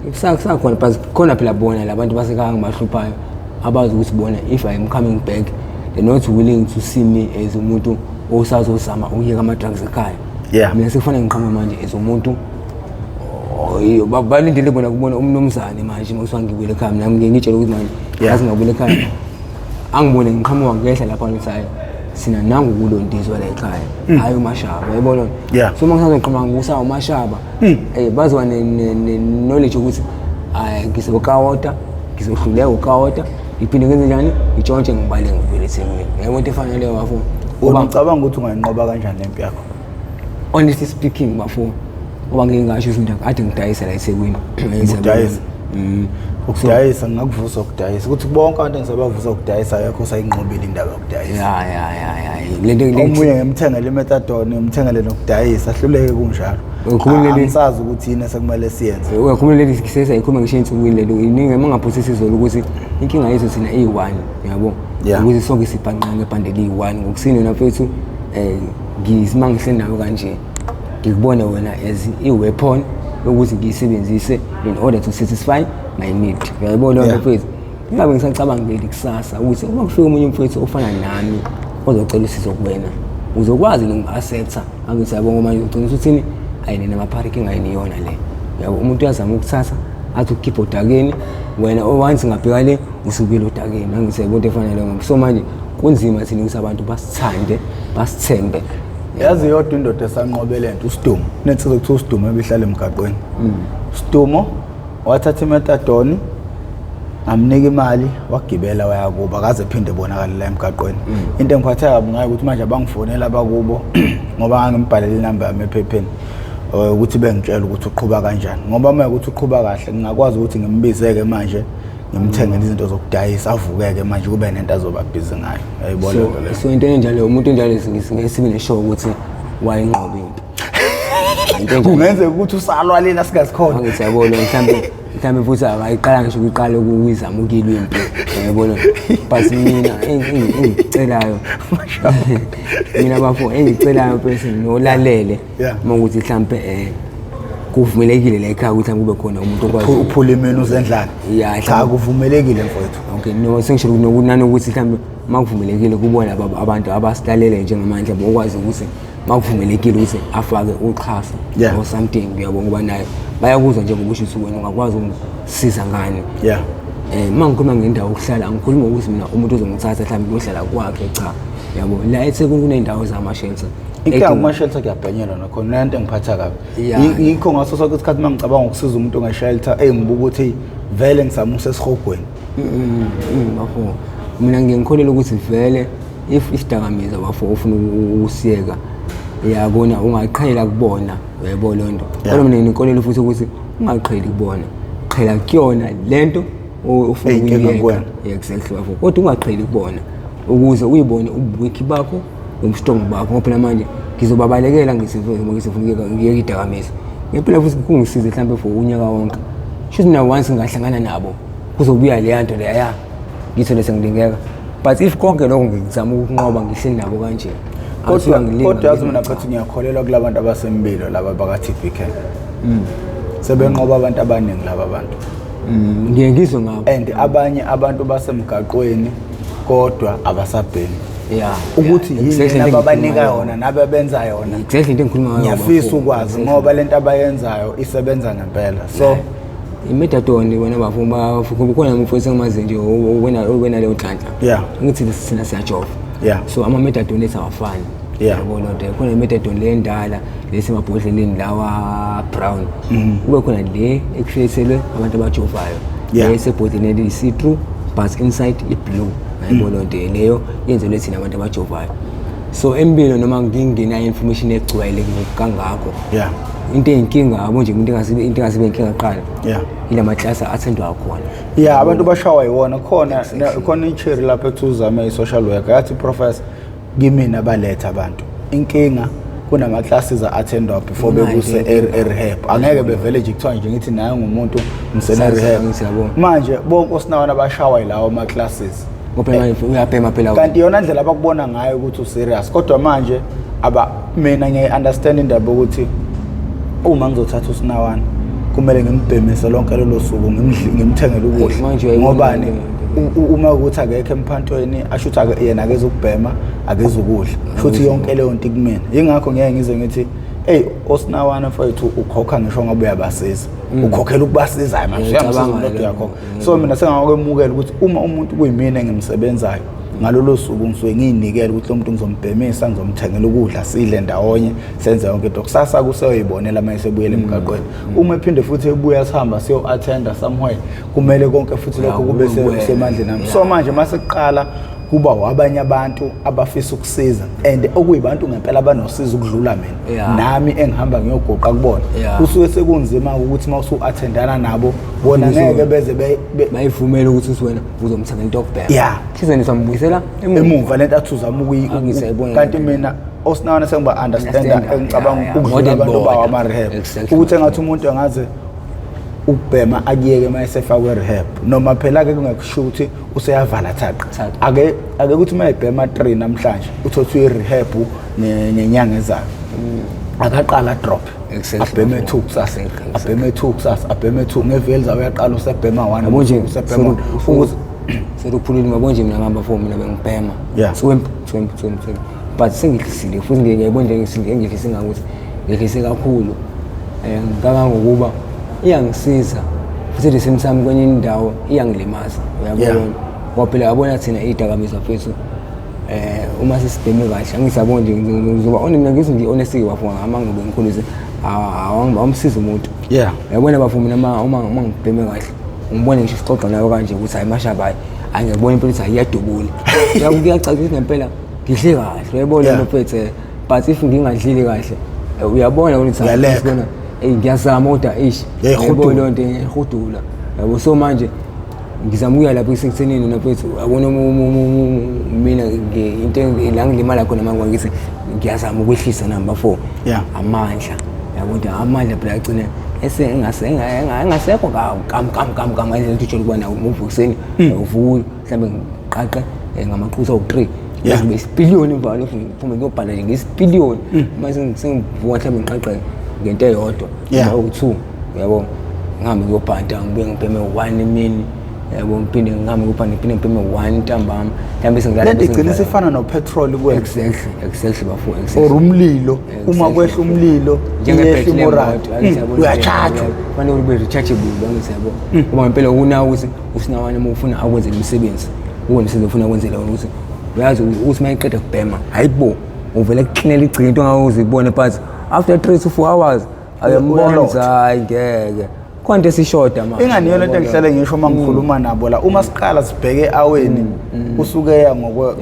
Speaker 2: Kusakhona, but khona phela bona labantu basekhaya ngibahluphayo abazi ukuthi bona if I am coming back, they're not willing to see me as umuntu osazozama ukuyeka ama-drugs ekhaya. Mina sekufanele ngiqhamuke manje as umuntu, oh, iyo, balindele bona kubona umnumzane manje uma kuthiwa ngibuyele ekhaya. Mina ngike ngitshele ukuthi manje yazi ngabuyela ekhaya, angibone ngiqhamuka ngehla lapha, ngithi hayi. Sina nangu kulondizwa la ekhaya, hayi uMashaba, uyayibona?
Speaker 1: Yeah.
Speaker 2: So uma ngisazoqhamuka ngikusa uMashaba, bazoba ne-knowledge ukuthi hayi, ngizokawota, ngizohluleka ukawota, ngiphinde ngenze njani, ngitshontshe, ngibale, ngivele eThekwini. Uyayibona into efana naleyo, bafo?
Speaker 1: Wena ucabanga ukuthi ungayinqoba kanjani lempi yakho?
Speaker 2: Honestly speaking, bafo, ngoba ngike ngasho ukuthi mina kade ngidayisa la eThekwini.
Speaker 1: Udayisa? Ukudayisa ngingakuvusa, ukudayisa ukuthi bonke abantu engisabavusa ukudayisa akekho usayinqobile indaba yokudayisa.
Speaker 2: Ya, lento
Speaker 1: Omunye ngimthengele i-methadone, ngimthengele nokudayisa, ahluleke kunjalo.
Speaker 2: Ukhuluma
Speaker 1: Angisazi ukuthi yini esekumele siyenze.
Speaker 2: Uyakhuluma leli sisayikhuluma ngisho ey'nsukwini lelo iningi uma ngaphosisa izolo ukuthi inkinga yethu thina iyi-one, uyabo?
Speaker 1: Yeah.
Speaker 2: Ukuthi sonke sibhanqa ngebhande eliyi-one ngokusini. Wena mfethu, uma ngihleli nawe kanje, ngikubone wena as i-weapon yokuthi ngiyisebenzise in order to satisfy my need, uyayibona leyo nto, mfethu? Ngingabe ngisacabangeli kusasa ukuthi uma kufika omunye umfethu ofana nami ozocela usizo kuwena, uzokwazi noku-accepta? Angithi yabo, ngoba manje ugcina usuthini, ayi nina maphara, inkinga yini iyona le, yabo? Umuntu uyazama ukuthatha athi ukukhipha odakeni, wena once ngabheka le usukile odakeni. Angithi yabo, into efana leyo. So manje kunzima thina ukuthi abantu basithande, basithembe.
Speaker 1: Yazi, yodwa indoda esanqobe lento, uSidumo. Nensizwa kuthiwa uSidumo ebihlala emgaqweni. Sidumo wathatha i-methadone, ngamnika imali, wagibela waya kubo, akaze phinde bonakale la emgaqweni. Into engiphathe kabi ngayo ukuthi manje abangifonela abakubo, ngoba ngangimbhalela inamba yami ephepheni, ukuthi bengitshela ukuthi uqhuba kanjani, ngoba uma ukuthi uqhuba kahle ngingakwazi ukuthi ngimbizeke manje, ngimthengele izinto zokudayisa, avukeke manje, kube nento azoba busy ngayo. Uyayibona
Speaker 2: So
Speaker 1: lento leyo?
Speaker 2: So into enjalo, umuntu enjalo singeke sibe neshow ukuthi wayinqoba impi. Into enjalo.
Speaker 1: Kungenzeka ukuthi usalwa lena singazikhona.
Speaker 2: Angithi yabona, mhlambe futhi akayiqala ngisho ukuyiqala ukuyizama ukuyilwa impi, uyayibona? But mina engikucelayo mina, bafo, engikucelayo mfethu nolalele, uma ukuthi mhlambe kuvumelekile la ekhaya ukuthi mhlambe kube khona umuntu okwazi
Speaker 1: Uphula imini uzendlala.
Speaker 2: Yeah,
Speaker 1: Cha, kuvumelekile mfowethu.
Speaker 2: Okay, no, sengisho nanokuthi mhlambe uma kuvumelekile kubona abantu abasilalele njengamanje bokwazi ukuthi uma kuvumelekile ukuthi afake uxhaso or something, uyabo, ngoba naye bayakuzwa njengoba usho ukuthi wena ungakwazi ukungisiza ngani. Uma ngikhuluma ngendawo yokuhlala, angikhulumi ngokuthi mina umuntu uzongithatha mhlawumbe kuyohlala kwakhe, cha, yabo. La eThekwini kuney'ndawo zama-shelter.
Speaker 1: Inkinga kuma-shelter kuyabhenyelwa nakhona, nento engiphatha kabi. Yikho ngaso sonke isikhathi uma ngicabanga ukusiza umuntu nge-shelter, eyi, ngibuka ukuthi vele ngisamusa esihogweni.
Speaker 2: Bafo, mina ngiye ngikholelwa ukuthi vele if isidakamizwa, bafo, ufuna ukusiyeka, yabona, ungaqhela kubona, uyayibona leyo nto? Kodwa mina nginenkolelo futhi ukuthi ungaqheli kubona, qhela kuyona lento ofuna
Speaker 1: Eyinkinga
Speaker 2: ukuyiyeka.
Speaker 1: kuwena.
Speaker 2: Yeah, exactly, bafo, kodwa ungaqheli kubona ukuze uyibone ubu-weak bakho nobu-strong bakho, ngoba phela manje ngizobabalekela ngisifuna ngiyeke idakamizwa ngempela futhi kungisize mhlawumbe for unyaka wonke, shuthi mina once ngingahlangana nabo kuzobuya leya nto leya, ya, ngithole sengilingeka. But if konke lokho ngizama ukunqoba ngihleli nabo kanje,
Speaker 1: Kodwa
Speaker 2: angisuka ngilinga,
Speaker 1: kodwa yazi mina
Speaker 2: ngilinga.
Speaker 1: phethu, ngiyakholelwa kulabantu abasempilo laba baka-TB care. Sebenqoba abantu abaningi laba bantu.
Speaker 2: Ngiye ngizwe ngabo.
Speaker 1: And abanye abantu basemgaqweni kodwa abasabhemi. Ukuthi yini
Speaker 2: Exactly
Speaker 1: lena
Speaker 2: into
Speaker 1: ababanika
Speaker 2: engikhuluma
Speaker 1: yona nabebenza yona.
Speaker 2: Exactly into engikhuluma ngayo,
Speaker 1: Ngiyafisa
Speaker 2: bafo.
Speaker 1: ukwazi ngoba lento abayenzayo isebenza ngempela. So
Speaker 2: I-methadone wena bafo, bafo, kukhona umfowethu engimazi nje owenaleyo nhlanhla. Ngithi thina siyajova. So ama-methadone ethu awafani. Yabo loo nto, khona i-methadone le endala lesemabhodleleni lawa brown, kube khona le ekuhleyiselwe abantu abajovayo, le esebhodleleni eliyi-see-through but inside i-blue, yabo loo nto leyo yenzelwe thina abantu abajovayo. So empilo noma ngingenayo information egcwele kangako, into eyinkinga yabo nje, into engasibe inkinga kuqala ila maklasi athendwa khona.
Speaker 1: Yeah, abantu bashawa yiwona khona. Khona icherry lapha ethi uzame i-social worker, yathi, "Professor, kimina baletha abantu inkinga kunama classes a-attendwa before
Speaker 2: Nayo
Speaker 1: bekuse
Speaker 2: into inkinga.
Speaker 1: e-rehab. Angeke bevele nje kuthiwa nje ngithi naye ngumuntu msene rehab."
Speaker 2: Ngithi yabo.
Speaker 1: Manje bonke osinawana bashawa yilawo ma classes.
Speaker 2: Ngoba phela manje uyabhema phela.
Speaker 1: Kanti iyona ndlela abakubona ngayo ukuthi userious. Kodwa manje aba mina ngiyayi-understand indaba yokuthi uma ngizothatha usinawana kumele ngimbhemise lonke lolo suku, ngimthengele ukudla.
Speaker 2: Manje uyayibona
Speaker 1: Ngobani?
Speaker 2: le nto.
Speaker 1: Uma ukuthi akekho emphantweni, asho ukuthi yena akezukubhema, akezukudla, shuthi yonke leyo nto ikumina. Yingakho ngeke ngize ngithi eyi, osinawana mfowethu, ukhokha ngisho ngoba uyabasiza, ukhokhela ukubasiza manje, uyamsiza
Speaker 2: Ngiyacabanga
Speaker 1: umuntu,
Speaker 2: leyo.
Speaker 1: uyakhokha. So mina sengakwemukela ukuthi uma umuntu kuyimina engimsebenzayo. Ngalolo suku ngisuke ngiyinikele ukuthi lo muntu ngizombhemisa, ngizomthengela ukudla, sidle ndawonye, senze yonke into. Kusasa kuseyoyibonela uma esebuyela emgaqweni. Uma ephinde futhi ebuya sihamba siyo-attenda somewhere, kumele konke futhi lokho kube semandleni ami. So manje mase kuqala kuba wabanye abantu abafisa ukusiza and okuyibantu ngempela abanosizo ukudlula mina, nami engihamba ngiyogoqa kubona, kusuke sekunzima ukuthi uma usu-attendana nabo bona ngeke beze
Speaker 2: bayivumele ukuthi uthi wena uzomthengela into yokubhema. Thizeni sambuyisela
Speaker 1: emuva lento athi uzama ukuyi, kanti mina osinawana sengiba understanda, engicabanga ukudlula abantu bawo ama-rehab, ukuthi engathi umuntu angaze ukubhema akuyeke uma esefakwe rehab, noma phela-ke kungakusho ukuthi useyavala thaqa. Ake ukuthi uma ebhema 3 namhlanje, uthothe uyi-rehab ngenyanga ezayo, akaqala drop, abheme 2 kusasa, abheme 2 kusasa, abheme 2 ngeveli zayo, uyaqala usebhema 1.
Speaker 2: Yabo nje,
Speaker 1: usebhema ukuze
Speaker 2: Selukhulile, yabo nje, mina ngihamba for mina bengibhema 20 20 20 20, but sengihlisile futhi ngiyayibona nje engihlise ngakuthi ngehlise kakhulu, kangangokuba iyangisiza futhi at the same time kwenye indawo iyangilimaza, uyabona, ngoba phela yabona thina iy'dakamizwa mfethu, uma sesibheme kahle, angisabona nje, ngizoba mina ngithi nje honestly bafo, ngama ngibe ngikhulise awamsiza umuntu. Uyabona bafo, mina uma ngibheme kahle, ngibone ngisho sixoxa nawe kanje ukuthi hayi mashaba, hayi angiyabona impela ukuthi hayi iyadubula. Kuyacaca ukuthi ngempela ngidle kahle, uyayibona mfethu, but if ngingadlili kahle, uyabona ukuthi
Speaker 1: hayi
Speaker 2: ngiyazama kodwa eish, uyayibona leyo nto ihudula, yabo. So manje ngizama ukuya lapho esekuthenini mfethu, uyabona mina into la ngilimala khona manje ngithi ngiyazama ukwehlisa number 4 amandla, yabo, ukuthi amandla phela agcine engasekho kam kam kam kam ngendlela ukuthi ujwayele ukuba nawo umuva ekuseni, uvuka mhlawumbe ngiqaqe ngamaqhuzu awu-3, ngibe isipiliyoni emva kwalokho ngiphume ngiyobhala nje ngesipiliyoni. Uma sengivuka mhlawumbe ngiqaqe ngento eyodwa awu-2, uyabo, ngihambe ngiyobhanta, ngibuye ngibheme 1 emini, yabo, ngiphinde ngihambe ngiyobhanta, ngiphinde ngibheme 1 ntambama mhlawumbe sengilala.
Speaker 1: Lento igcina isifana nopetrol kuwena.
Speaker 2: Exactly bafo, exactly.
Speaker 1: Or umlilo, uma kwehla umlilo iyehla imoral, uyachajwa.
Speaker 2: Kufanele ube rechargeable, bangithi yabo, ngoba ngempela kunawo ukuthi usinawane uma ufuna akwenzele umsebenzi, uwe umsebenzi ufuna akwenzele wona, ukuthi uyazi ukuthi uma iqeda kubhema, hayi bo, uvele kuxinela igcine into ongakuze ibone, but after 3 to 4 hours ayambona ukuthi hayi ngeke khona into esishoda manje.
Speaker 1: Ingani yona into engihlale ngisho uma ngikhuluma nabo la, uma siqala sibheke aweni usuke ya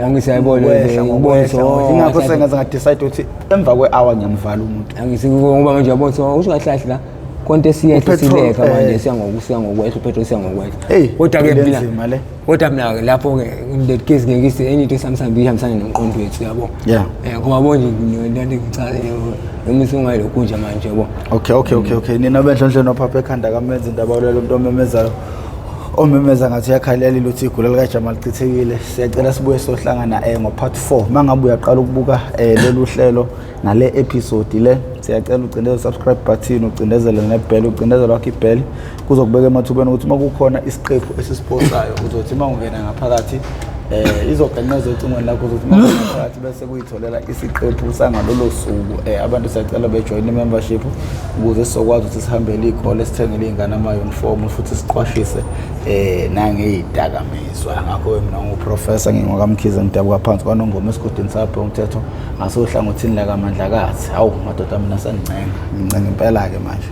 Speaker 2: Angisayibona
Speaker 1: ngokwehla, ingakho sengaze nga-decide ukuthi emva kwe-hour ngiyamvala umuntu.
Speaker 2: Angisi ngoba manje yabona so usho kahle kahle la konke siyehla, sileka manje, siya ngokwehla, upetrol siya ngokwehla.
Speaker 1: Kodwa ke mina,
Speaker 2: kodwa mina lapho ke in that case ngeke ise enye into samsambi ihambisana nomqondo wethu, yabo. Ngoba bonje lento ngichaze noma isungayilokhu nje manje, yabo.
Speaker 1: Okay, nina benhlonhleni ophapha ekhanda kamenza indaba lo muntu omemezayo, omemeza ngathi uyakhalela ukuthi igula likaJamal lichithekile. Siyacela sibuye sohlangana ngo-part 4. Mangabe uyaqala ukubuka lolu hlelo nale episode le, siyacela ucindeze subscribe button, ucindezele nebell, ucindezele wakho ibell kuzokubeka emathubeni ukuthi uma kukhona isiqephu esisiphosayo uzothi uma ungena ngaphakathi izoganqeza ocingweni lakho, uzothi uma ungena ngaphakathi bese kuyitholela isiqephu sangalolo suku. Abantu siyacela bejoyine i-membership ukuze sizokwazi ukuthi sihambele iy'kole, sithengele iy'ngane ama-uniform futhi siqwashise nangey'dakamizwa. Ngakho-ke mina nginguprofessor ngingokaMkhize, ngidabuka phansi kwaNongoma esigodini sapho umthetho ngasohlangothini lakaMandlakazi. Hawu madoda, mina sengincenga, ngincenga impela-ke manje.